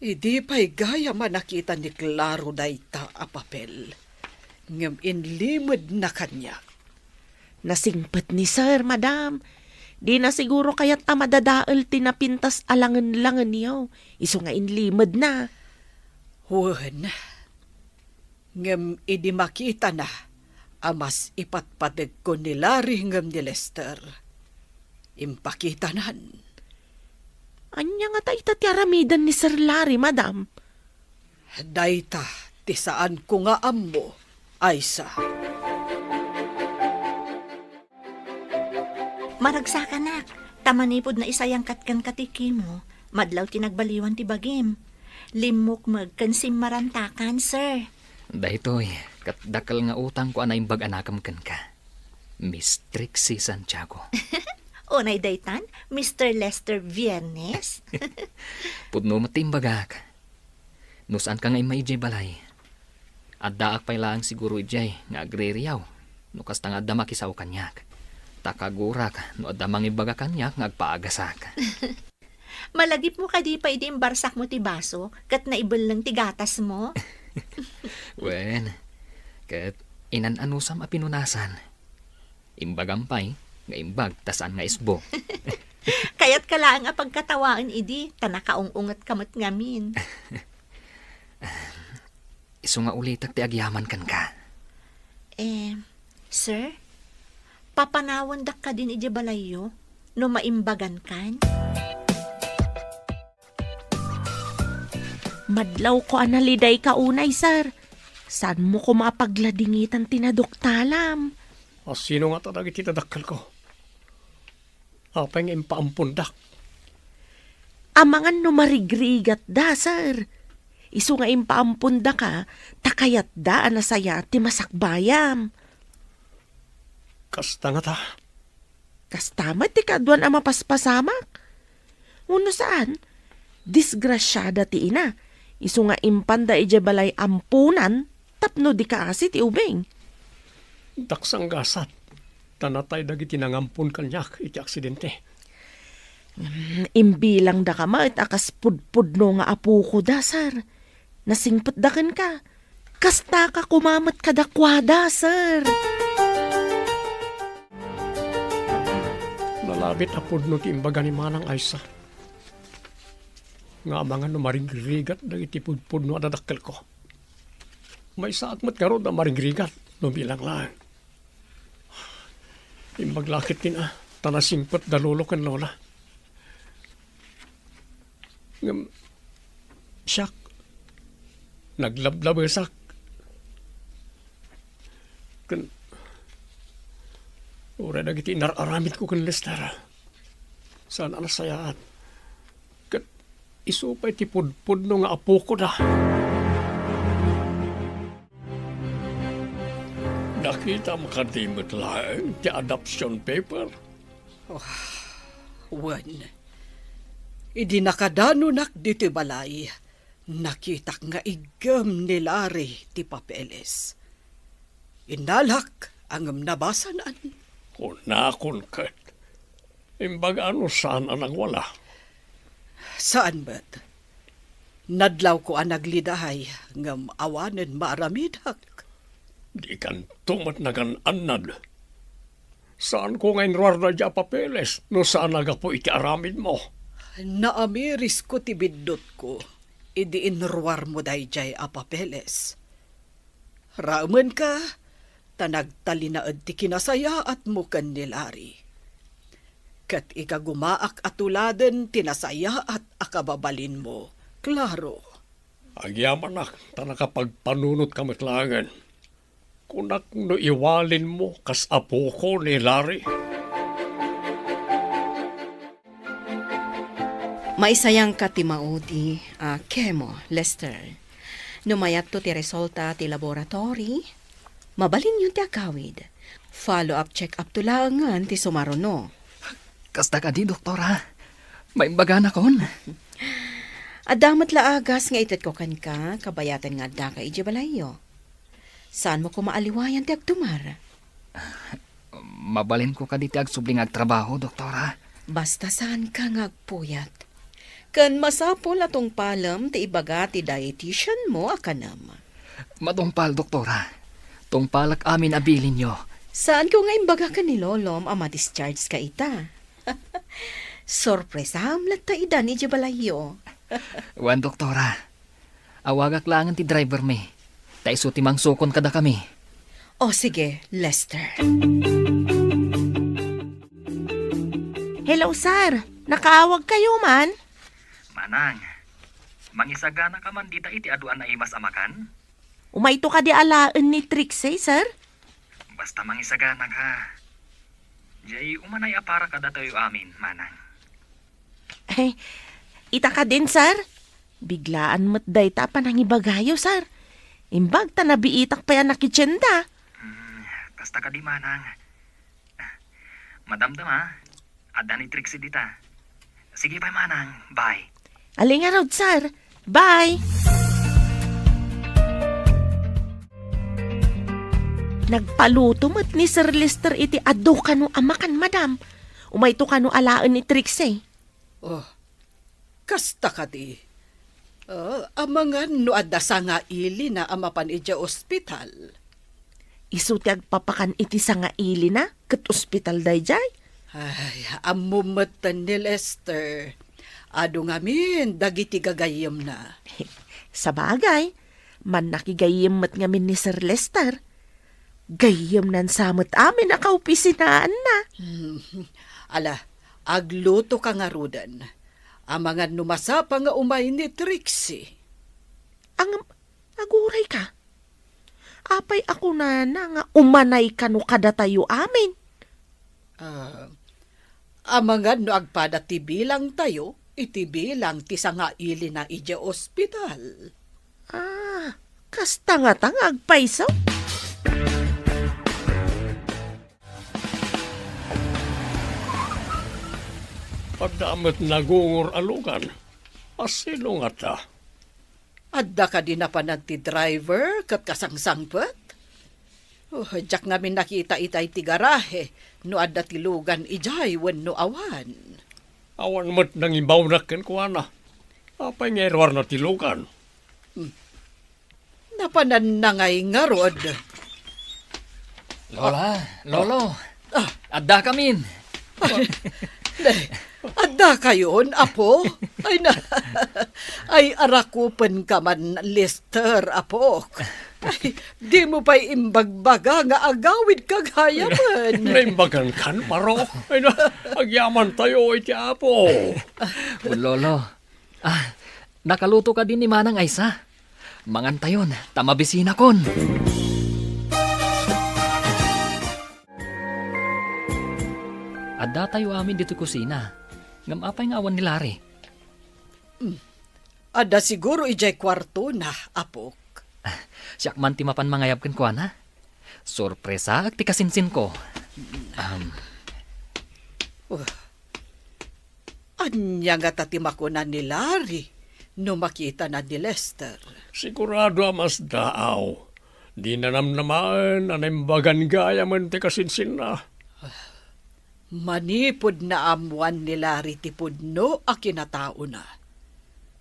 Idi pay gayam a nakita ni Claro dayta a papel, ngem inlimedna kaniak. Nasingpet ni Sir, madam. Dina siguro kayat a madadael ti napintas a langen-langenyo, isu nga inlimedna. Wen, ngem idi makitana a mas ipatpategko ni Larry ngem ni Lester, impakitanan. Ania ngata ita ti aramiden ni Sir Larry, madam? Dayta ti saanko nga ammo, Aisa. Maragsakanak, ta manipud naisayangkat kenka ti chemo, madlaw ti nagbaliwan ti bagim. Limmukmeg ken simmarantakan, sir. Daytoy, ket dakkel nga utangko a naimbag a nakem kenka, Miss Trixie Santiago. Unay daytan, Mister Lester Viernes? Pudno met ti imbagak. No saanka nga immay idiay balay, addaak pay laeng siguro idiay nga agririyaw no kasta nga adda makisao kaniak. Ta kagurak no adda mangibaga kaniak nga agpaagasak. Malagipmo kadi pay idi imbarsakmo ti baso ket naibelleng ti gatasmo? Wen, ket inan-anusam a pinunasan. Imbagam pay nga imbag ta saan nga isbo. Kayatka laeng a pagkatawaen idi, ta nakaung-ungetka met ngamin. Isu nga ulitek ti agyaman kenka. Eh, sir, papanawandak kadin idiay balayyo no maimbagankan? Madlawko a nalidayka unay, sir. Saanmo koma a pagladingitan ti naduktalam? A sino ngata dagiti nadakkelko? Apay nga impaampondak? Amangan no marigrigatda, sir. Isu nga impaampondaka, ta kayatda a nasayaat ti masakbayam. Kasta ngata? Kasta met ti kaaduan a mapaspasamak. Wenno saan, disgrasiada ti ina, isu nga impanda idiay balay amponan tapno di kaasi ti ubing. Daksanggasat, ta natay dagiti nangampon kaniak iti aksidente. Mm, imbilangdaka met a kas pudpudno nga apokoda, sir. Nasingpetda kenka. Kastaka koma met kadakuada, sir. Nalabit a pudno ti imbaga ni Manang Aisa. Nga amangan no marigrigat dagiti pudpudno a dadakkelko. Maysaak met ngarud a marigrigat no bilang laeng. Imbag la ketdin a, ta nasingpetda lolo ken lola. Ngem siak, naglablabesak. Ken uray dagiti inar-aramidko ken Lester, saan a nasayaat. Ket isu pay ti pudpudno nga apokoda. Nakitam kadi met laeng ti adoption paper? Oh, wen. Idi nakadanonak ditoy balay, nakitak nga iggem ni Larry ti papeles. Innalak, ngem nabasanan. Kunakon ket, imbaga no saan a nagwala? Saan met. Nadlawko a nagliday, ngem awanen maaramidak. Dikanto met nagan-annad. Saanko nga inruar daydiay a papeles no saan a gapu iti aramidmo. Naamirisko ti biddutko idi inruarmo daydiay a papeles. Raemenka, ta nagtalinaed ti kinasayaatmo ken ni Larry. Ket ikagumaak a tuladen ti nasayaat a kababalinmo, Claro. Agyamanak ta nakapagpanunotka met laengen. Kunak no iwalinmo kas apoko ni Larry. Maisayangka ti maudi a chemo, Lester. No mayatto ti resulta ti laboratory, Mabalinyon ti agawid. Follow-up check-up to laengen ti sumaruno. Kasta kadi, doktora? Maimbaganakon? Adda met la agas nga itedko kenka, kabayatan nga addaka idiay balayyo. Saanmo koma a liwayan ti agtumar? Mabalinko kadi ti agsubli nga agtrabaho, doktora? Basta saanka nga agpuyat. Ken masapul a tungpalem ti ibaga ti dietitian mo a kanem. Matungpal, doktora. Tungpalek amin a bilinyo. Saanko nga imbaga ken ni Lolom a ma-discharge ka ita. Sorpresaem latta idan idiay balayyo. Wen, doktora. Awagak laengen ti driver mi. Ta isu ti mangsukon kadakami. O sige, Lester. Hello, sir. Nakaawag kayo man? Manang, mangisagana ka man dita iti adu a naimas a makan? Umayto kadi alaen ni Trixie, sir? Basta mangisagana ka. Jay, umanay a para kadatayo amin, Manang. Eh, ita kadin, sir? Biglaan met dayta a panangibagayo, sir. Imbag ta nabiitak pay a nakitienda. Hmm, kasta kadi, Manang. Madamdama, adda ni Trixie dita. Sige pay, Manang. Bye. Ali ngarud, sir. Bye. Nagpaluto met ni Sir Lester iti adu kano a makan, madam. Umayto kano alaen ni Trixie. Oh, kasta kadi. Ah, amangan no adda sangailina a mapan idiay ospital. Isu ti agpapakan iti sangailina ket ospital daydiay? Ay, ammom metten ni Lester. Adu ngamin dagiti gagayyemna. Sabagay, mannakigayyem met ngamin ni Sir Lester. Gayyemnan sa met amin a kaopisinaanna. Hmm. Ala, agluto ka ngaruden. Amangan no masapa nga umay ni Trixie. Ang, aguray ka. Apay a kunana nga umanay kano kadatayo amin? Ah, amangan no agpada ti bilangtayo iti bilang ti sangailina idiay ospital. Ah, kasta ngata nga agpayso? Adda met nagungor a lugan. A sino ngata? Adda kadi napanan ti driver ket kasangsangpet? Oh, diak ngamin nakita itay ti garahe no adda ti lugan idiay wenno awan. Awan met nangibawnak kenkuana. Apay nga iruarna ti lugan? Hmm. Napananna ngay ngarud. Lola, Lolo, Ah. Addakamin. Ay, adda kayon, apo? Ay, na, ay, arakupen ka man, Lester, apok. Ay, di mo pa'y imbagbaga nga agawid ka gayamen. Naimbagan kan, Maro? Ay, na, agyaman tayo iti Apo. Lolo, ah, nakaluto kadi ni Manang Aysa? Mangantayon, ta mabisinakon. Addatayo amin ditoy kusina. Ngem apay nga awan ni Larry? Hmm. Adda siguro idiay kuartona, apok. Siak man ti mapan mangayab kenkuana. Sorpresaek ti kasinsinko. Um. Uh. Ania ngata ti makuna ni Larry no makitana ni Lester? Sigurado a masdaaw. Dina namnamaen a naimbagan gayamen ti kasinsinna. Manipud naammoan ni Larry ti pudno a kinataona,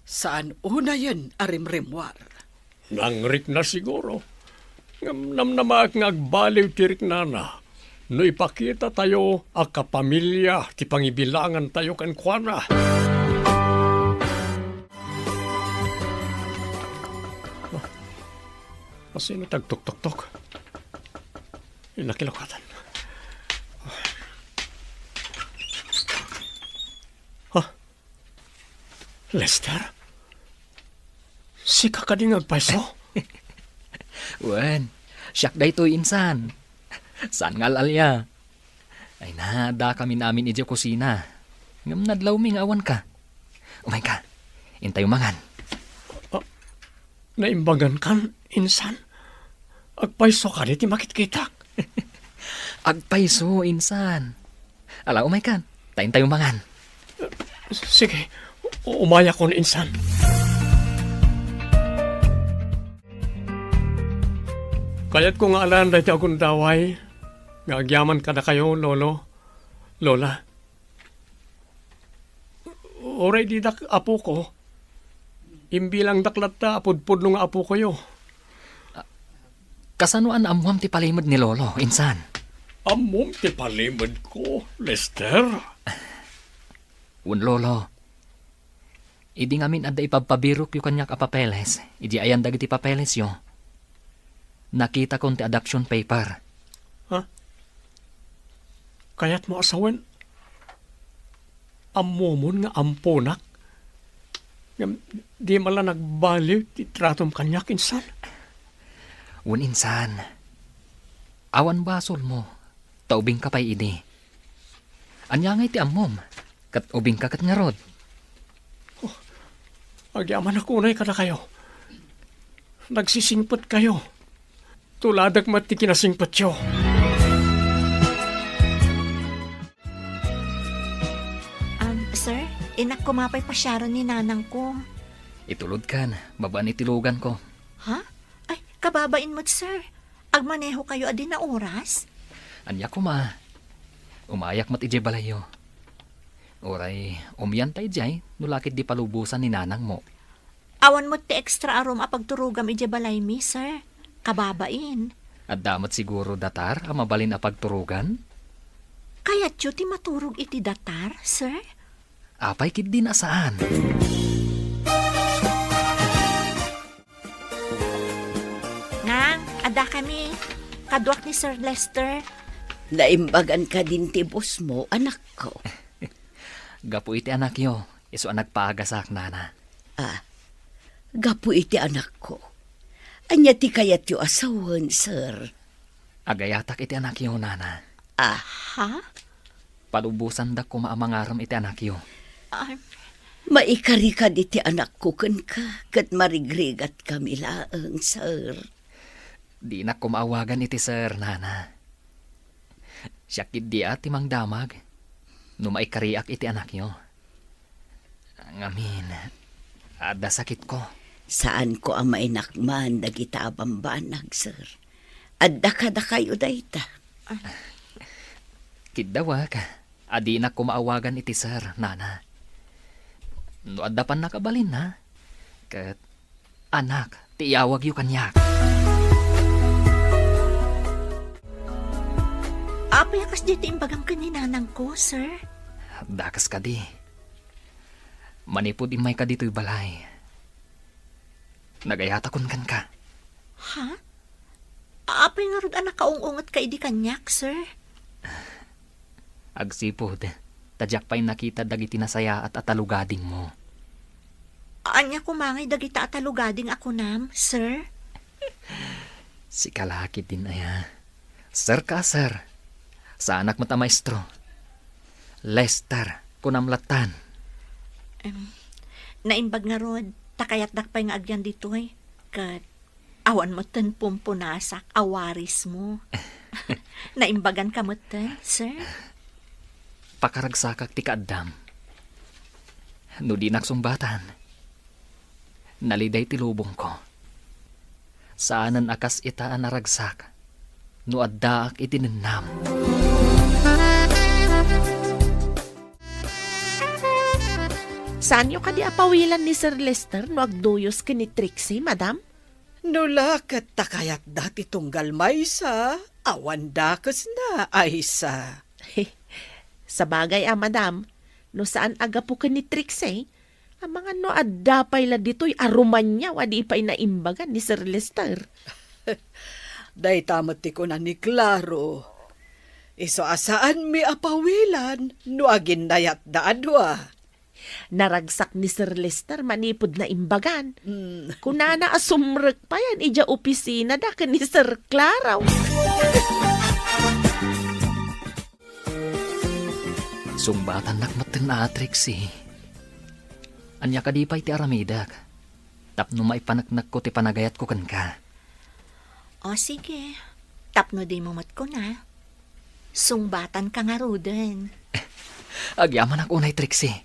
saan unayen a rimrimmuar. Nangrikna siguro. Ngem namnamaek nga agbaliw ti riknana no ipakitatayo a kapamilya ti pangibilangantayo kenkuana. Asino ti agtuktoktok? Nakilokatan. Ha? Lester? Sika kadi nga agpayso? Wen, siak daytoy insan. Saan nga al-alia? Ay na, addakamin amin idiay kusina. Ngem nadlawmi nga awanka. Umayka, intayo mangan. Ah, naimbagan kan, insan? Agpayso kadi ti makitkitak? Agpayso, insan. Ala, umaykan. Ta intayo mangan. Sige, umayakon, insan. Kayatko nga alaen daytoy a gundaway nga agyaman kadakayo, Lolo, Lola. Uray didak apoko, imbilangdak latta a pudpudno nga apokoyo. Kasano a naammoam ti palimed ni Lolo, insan? Ammom ti palimedko, Lester? Wen, Lolo. Idi ngamin adda ipabpabirokyo kaniak a papeles, idi ayan dagiti papelesyo, nakitakon ti adoption paper. Ha? Kayatmo a sawen, ammomon nga amponak? Ngem di man la nagbaliw ti tratom kaniak, insan? Wen, insan. Awan basolmo, ta ubingka pay idi. Ania ngay ti ammom? Ket ubingka ket ngarud? Oh, agyamanak unay kadakayo. Nagsisingpetkayo. Tuladek met ti kinasingpetyo. Um, sir, innak koma pay pasiaren ni nanangko. Itulodkan, babaen iti luganko. Ha? Ay, kababain met, sir. Agmanehokayo a di naoras? Ania koma? Umayak met idiay balayyo. Uray, umianta idiay, no la ket di palubosan ni nanangmo. Awan met ti extra a room a pagturogam idiay balaymi, sir. Kababain. Adda met siguro datar a mabalin a pagturogan? Kayatyo ti maturog iti datar, sir? Apay ketdin a saan? Nang, addakami. Kaduak ni Sir Lester. Naimbagan kadin ti boss mo, anakko? Gapu iti anakyo, isu a nagpaagasak, nana. Ah, gapu iti anakko. Ania ti kayatyo a sawen, sir? Agayatak iti anakyo, nana. Aha? Palubosandak koma a mangarem iti anakyo. Ay. Maikari kadi ti anakko kenka, ket marigrigatkami laeng, sir. Dinak koma awagan iti sir, nana. Siak ketdi a ti mangdamag no maikariak iti anakyo. Ngamin, adda sakitko. Saanko a mainakman dagita a bambanag, sir. Adda kadakayo dayta. Kiddawak a dinak koma awagan iti sir, nana. No adda pannakabalinna, ket anak ti iyawagyo kaniak. Apay a kasdiay ti imbagam ken ni nanangko, sir? Dakes kadi. Manipud immayka ditoy balay, nagayatakon kenka. Ha? Apay ngarud a nakaung-ungetka idi kaniak, sir? Agsipud ta diak pay nakita dagiti nasayaat a talugadingmo. Ania koma ngay dagita a talugading a kunam, sir? Sika la ketdin aya. Sir ka a sir. Saanak met a maestro. Lester, kunam lattan. Em, naimbag ngarud, ta kayatdak pay nga agyan ditoy. Ket awan metten pumpunasak a warismo. Naimbaganka metten, sir? Pakaragsakak ti kaaddam. No dinak sungbatan, naliday ti lubongko. Saanen a kas ita a naragsak no addaak iti nennam. Saanyo kadi a pawilan ni Sir Lester no agduyos ken ni Trixie, madam? No la ket ta kayatda ti tunggal maysa, awan dakesna, Aisa. Sabagay a, madam, no saan a gapu ken ni Trixie, amangan no adda pay la ditoy a rumaniaw a di pay naimbagan ni Sir Lester. Dayta met ti kuna ni Claro. Isu a saanmi a pawilan no aginnayatda a dua. Naragsak ni Sir Lester manipud naimbagan. Mm. Kunana a sumrek payen idiay opisinada ken ni Sir Claro. Sungbatannak metten a, Trixie. Ania kadi pay ti aramidek tapno maipaneknekko ti panagayatko kenka? O sige, tapno dimo met kuna, sungbatanka ngaruden. Agyamanak unay, Trixie.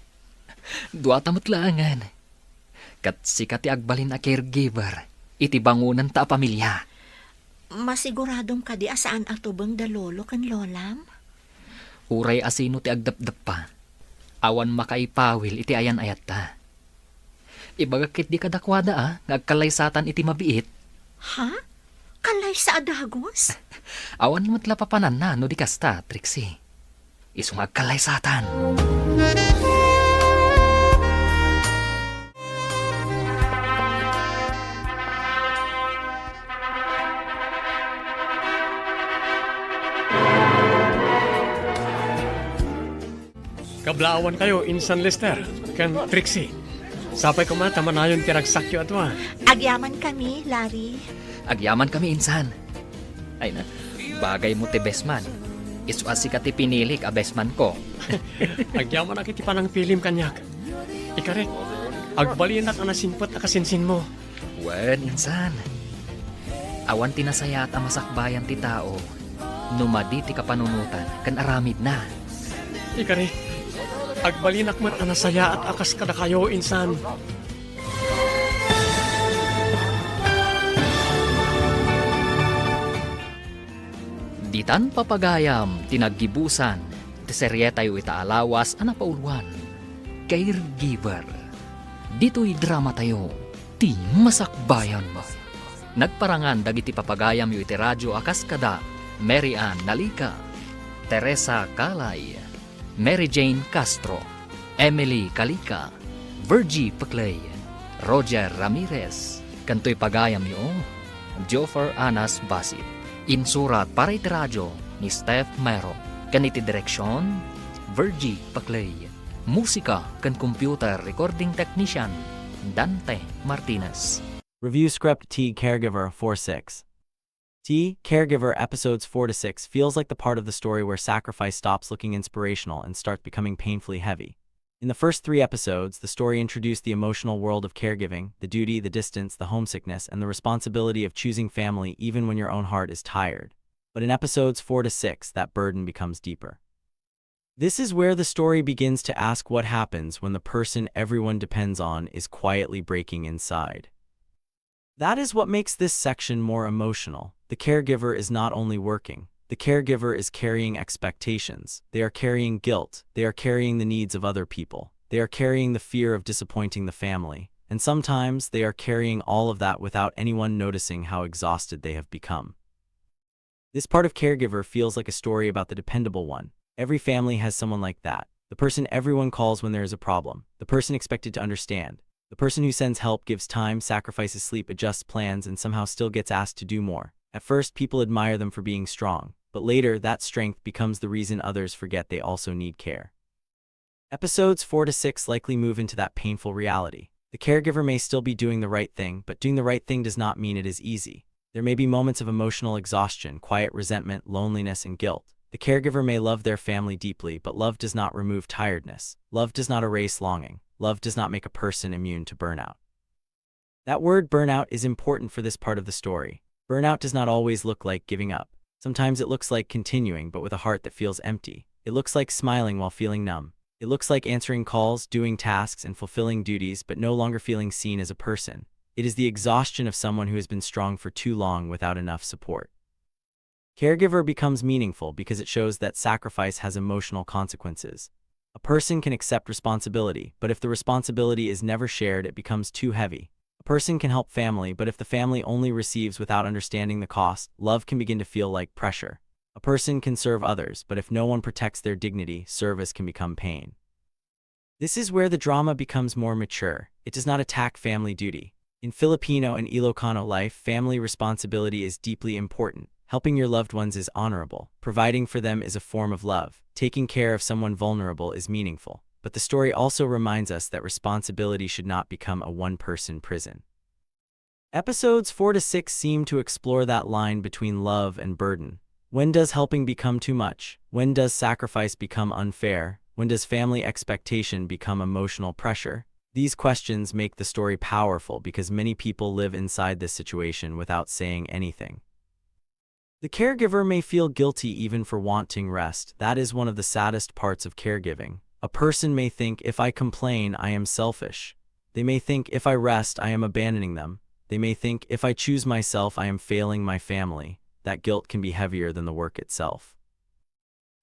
Duata met laengen. Ket sika ti agbalin a caregiver iti bangonanta a pamilia. Masiguradom kadi a saan a tubeng da lolo ken lolam? Uray asino ti agdepdeppa, awan makaipawil iti ayan-ayatta. Ibagak ketdi kadakuada a nga agkallaysatan iti mabiit. Ha? Kallaysa a dagus? Awan met la papananna no di kasta, Trixie. Isu nga agkallaysatan. Kablaawankayo, Insan Lester, ken Trixie. Sapay koma ta manayon ti ragsakyo a dua. Agyamankami, Larry. Agyamankami, Insan. Ay na, bagaymo ti bestman. Isu a sika ti pinilik a bestmanko. Agyamanak iti panangpilim kaniak. Ikarik, agbalinak a nasimpet a kasinsinmo. Wen, Insan. Awan ti nasayaat a masakbayan ti tao no madi ti kapanunotan ken aramidna. Ikarik, agbalinak met a nasayaat a kas kadakayo, Insan. Ditan papagayam ti naggibusan ti serietayo ita a lawas a napauluan, Caregiver. Ditoy dramatayo, ti masakbayan. Nagparangan dagiti papagayamyo iti radio a kas kada Mary Ann Nalica, Teresa Calay, Mary Jane Castro, Emily Calica, Virgie Peclay, Roger Ramirez, ken toy pagayamyo, Joffer Anas Basit. Insurat para iti radio ni Steph Mero, ken iti direksion, Virgie Peclay. Musika ken computer recording technician, Dante Martinez. Review script T Caregiver four six. T Caregiver episodes four to six feels like the part of the story where sacrifice stops looking inspirational and starts becoming painfully heavy. In the first three episodes, the story introduced the emotional world of caregiving, the duty, the distance, the homesickness, and the responsibility of choosing family even when your own heart is tired. But in episodes four to six, that burden becomes deeper. This is where the story begins to ask what happens when the person everyone depends on is quietly breaking inside. That is what makes this section more emotional. The caregiver is not only working, the caregiver is carrying expectations. They are carrying guilt. They are carrying the needs of other people. They are carrying the fear of disappointing the family. And sometimes they are carrying all of that without anyone noticing how exhausted they have become. This part of Caregiver feels like a story about the dependable one. Every family has someone like that. The person everyone calls when there is a problem. The person expected to understand. The person who sends help, gives time, sacrifices sleep, adjusts plans, and somehow still gets asked to do more. At first, people admire them for being strong, but later, that strength becomes the reason others forget they also need care. Episodes four to six likely move into that painful reality. The caregiver may still be doing the right thing, but doing the right thing does not mean it is easy. There may be moments of emotional exhaustion, quiet resentment, loneliness, and guilt. The caregiver may love their family deeply, but love does not remove tiredness. Love does not erase longing. Love does not make a person immune to burnout. That word burnout is important for this part of the story. Burnout does not always look like giving up. Sometimes it looks like continuing, but with a heart that feels empty. It looks like smiling while feeling numb. It looks like answering calls, doing tasks, and fulfilling duties, but no longer feeling seen as a person. It is the exhaustion of someone who has been strong for too long without enough support. Caregiver becomes meaningful because it shows that sacrifice has emotional consequences. A person can accept responsibility, but if the responsibility is never shared, it becomes too heavy. A person can help family, but if the family only receives without understanding the cost, love can begin to feel like pressure. A person can serve others, but if no one protects their dignity, service can become pain. This is where the drama becomes more mature. It does not attack family duty. In Filipino and Ilocano life, family responsibility is deeply important. Helping your loved ones is honorable. Providing for them is a form of love. Taking care of someone vulnerable is meaningful. But the story also reminds us that responsibility should not become a one person prison. Episodes four to six seem to explore that line between love and burden. When does helping become too much? When does sacrifice become unfair? When does family expectation become emotional pressure? These questions make the story powerful because many people live inside this situation without saying anything. The caregiver may feel guilty even for wanting rest. That is one of the saddest parts of caregiving. A person may think, "If I complain, I am selfish." They may think, "If I rest, I am abandoning them." They may think, "If I choose myself, I am failing my family." That guilt can be heavier than the work itself.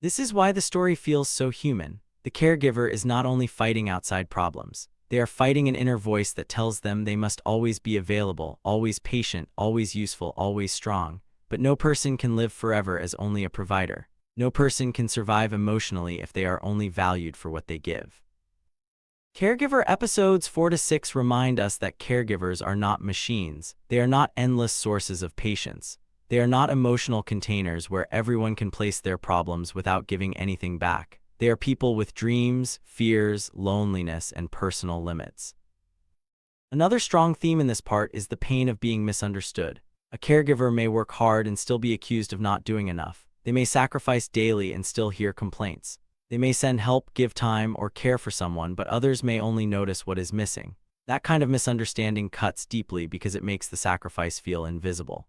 This is why the story feels so human. The caregiver is not only fighting outside problems, they are fighting an inner voice that tells them they must always be available, always patient, always useful, always strong. But no person can live forever as only a provider. No person can survive emotionally if they are only valued for what they give. Caregiver episodes four to six remind us that caregivers are not machines. They are not endless sources of patience. They are not emotional containers where everyone can place their problems without giving anything back. They are people with dreams, fears, loneliness, and personal limits. Another strong theme in this part is the pain of being misunderstood. A caregiver may work hard and still be accused of not doing enough. They may sacrifice daily and still hear complaints. They may send help, give time, or care for someone, but others may only notice what is missing. That kind of misunderstanding cuts deeply because it makes the sacrifice feel invisible.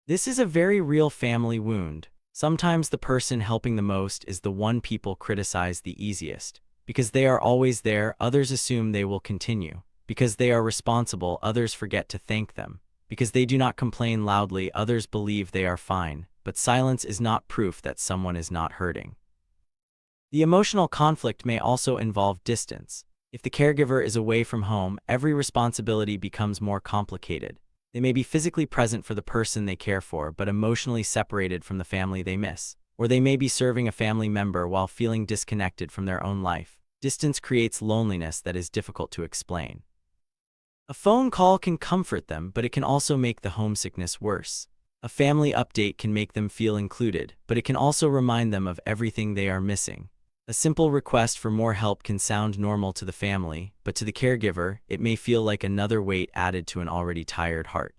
This is a very real family wound. Sometimes the person helping the most is the one people criticize the easiest. Because they are always there, others assume they will continue. Because they are responsible, others forget to thank them. Because they do not complain loudly, others believe they are fine. But silence is not proof that someone is not hurting. The emotional conflict may also involve distance. If the caregiver is away from home, every responsibility becomes more complicated. They may be physically present for the person they care for, but emotionally separated from the family they miss. Or they may be serving a family member while feeling disconnected from their own life. Distance creates loneliness that is difficult to explain. A phone call can comfort them, but it can also make the homesickness worse. A family update can make them feel included, but it can also remind them of everything they are missing. A simple request for more help can sound normal to the family, but to the caregiver, it may feel like another weight added to an already tired heart.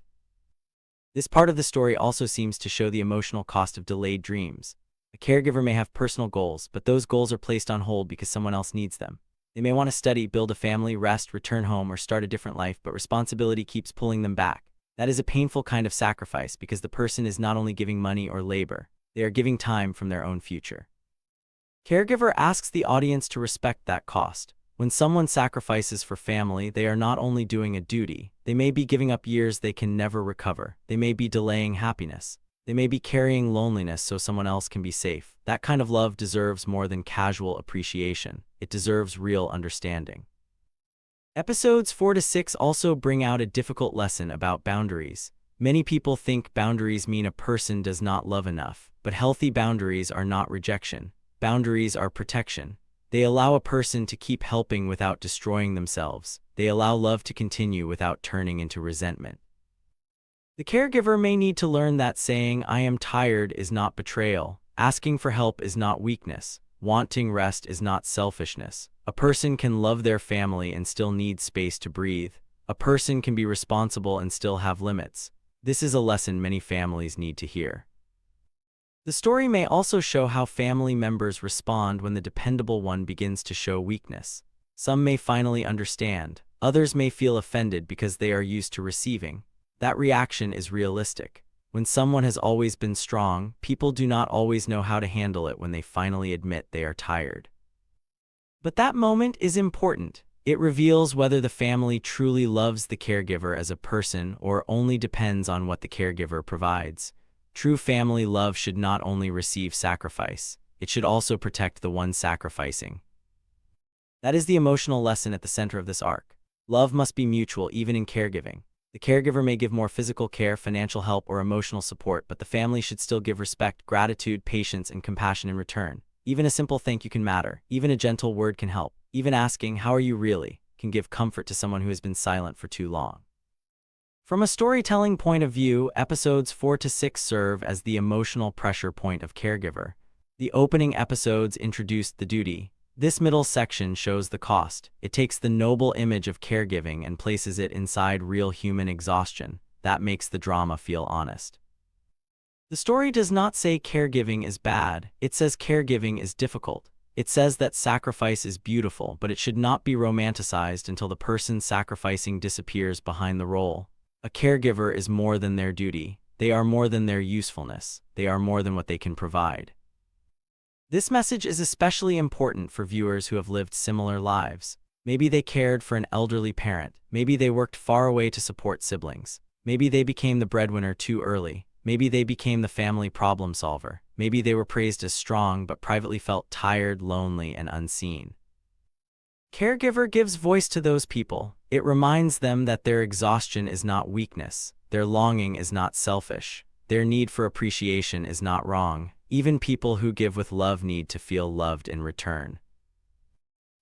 This part of the story also seems to show the emotional cost of delayed dreams. A caregiver may have personal goals, but those goals are placed on hold because someone else needs them. They may want to study, build a family, rest, return home, or start a different life, but responsibility keeps pulling them back. That is a painful kind of sacrifice because the person is not only giving money or labor, they are giving time from their own future. Caregiver asks the audience to respect that cost. When someone sacrifices for family, they are not only doing a duty, they may be giving up years they can never recover. They may be delaying happiness. They may be carrying loneliness so someone else can be safe. That kind of love deserves more than casual appreciation. It deserves real understanding. Episodes four to six also bring out a difficult lesson about boundaries. Many people think boundaries mean a person does not love enough, but healthy boundaries are not rejection. Boundaries are protection. They allow a person to keep helping without destroying themselves. They allow love to continue without turning into resentment. The caregiver may need to learn that saying, "I am tired," is not betrayal. Asking for help is not weakness. Wanting rest is not selfishness. A person can love their family and still need space to breathe. A person can be responsible and still have limits. This is a lesson many families need to hear. The story may also show how family members respond when the dependable one begins to show weakness. Some may finally understand. Others may feel offended because they are used to receiving. That reaction is realistic. When someone has always been strong, people do not always know how to handle it when they finally admit they are tired. But that moment is important. It reveals whether the family truly loves the caregiver as a person or only depends on what the caregiver provides. True family love should not only receive sacrifice, it should also protect the one sacrificing. That is the emotional lesson at the center of this arc. Love must be mutual, even in caregiving. The caregiver may give more physical care, financial help, or emotional support, but the family should still give respect, gratitude, patience, and compassion in return. Even a simple "thank you" can matter. Even a gentle word can help. Even asking, "How are you really?" can give comfort to someone who has been silent for too long. From a storytelling point of view, episodes four to six serve as the emotional pressure point of caregiver. The opening episodes introduced the duty. This middle section shows the cost. It takes the noble image of caregiving and places it inside real human exhaustion. That makes the drama feel honest. The story does not say caregiving is bad, it says caregiving is difficult. It says that sacrifice is beautiful, but it should not be romanticized until the person sacrificing disappears behind the role. A caregiver is more than their duty. They are more than their usefulness. They are more than what they can provide. This message is especially important for viewers who have lived similar lives. Maybe they cared for an elderly parent. Maybe they worked far away to support siblings. Maybe they became the breadwinner too early. Maybe they became the family problem solver. Maybe they were praised as strong but privately felt tired, lonely, and unseen. Caregiver gives voice to those people. It reminds them that their exhaustion is not weakness, their longing is not selfish, their need for appreciation is not wrong. Even people who give with love need to feel loved in return.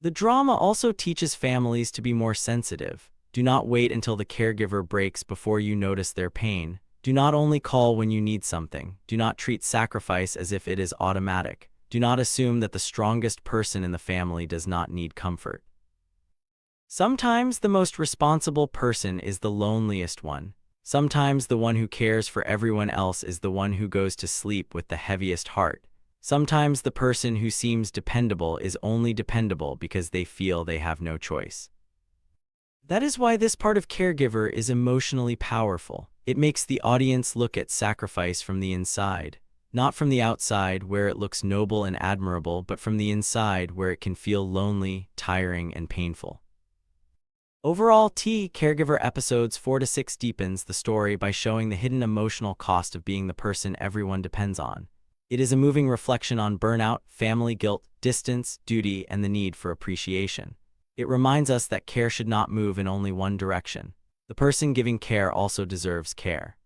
The drama also teaches families to be more sensitive. Do not wait until the caregiver breaks before you notice their pain. Do not only call when you need something. Do not treat sacrifice as if it is automatic. Do not assume that the strongest person in the family does not need comfort. Sometimes the most responsible person is the loneliest one. Sometimes the one who cares for everyone else is the one who goes to sleep with the heaviest heart. Sometimes the person who seems dependable is only dependable because they feel they have no choice. That is why this part of Caregiver is emotionally powerful. It makes the audience look at sacrifice from the inside, not from the outside where it looks noble and admirable, but from the inside where it can feel lonely, tiring, and painful. Overall, T Caregiver episodes four to six deepens the story by showing the hidden emotional cost of being the person everyone depends on. It is a moving reflection on burnout, family guilt, distance, duty, and the need for appreciation. It reminds us that care should not move in only one direction. The person giving care also deserves care.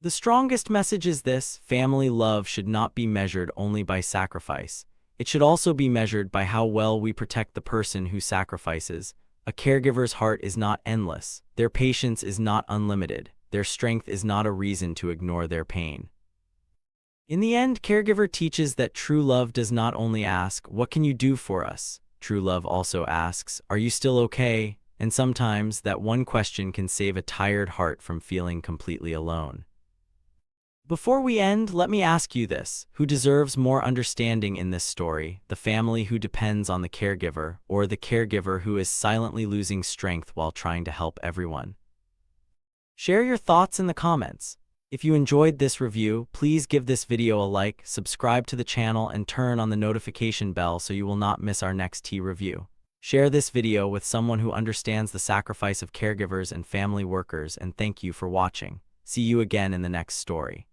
The strongest message is this: family love should not be measured only by sacrifice. It should also be measured by how well we protect the person who sacrifices. A caregiver's heart is not endless. Their patience is not unlimited. Their strength is not a reason to ignore their pain. In the end, Caregiver teaches that true love does not only ask, "What can you do for us?" True love also asks, "Are you still okay?" And sometimes that one question can save a tired heart from feeling completely alone. Before we end, let me ask you this: who deserves more understanding in this story, the family who depends on the caregiver, or the caregiver who is silently losing strength while trying to help everyone? Share your thoughts in the comments. If you enjoyed this review, please give this video a like, subscribe to the channel, and turn on the notification bell so you will not miss our next T review. Share this video with someone who understands the sacrifice of caregivers and family workers, and thank you for watching. See you again in the next story.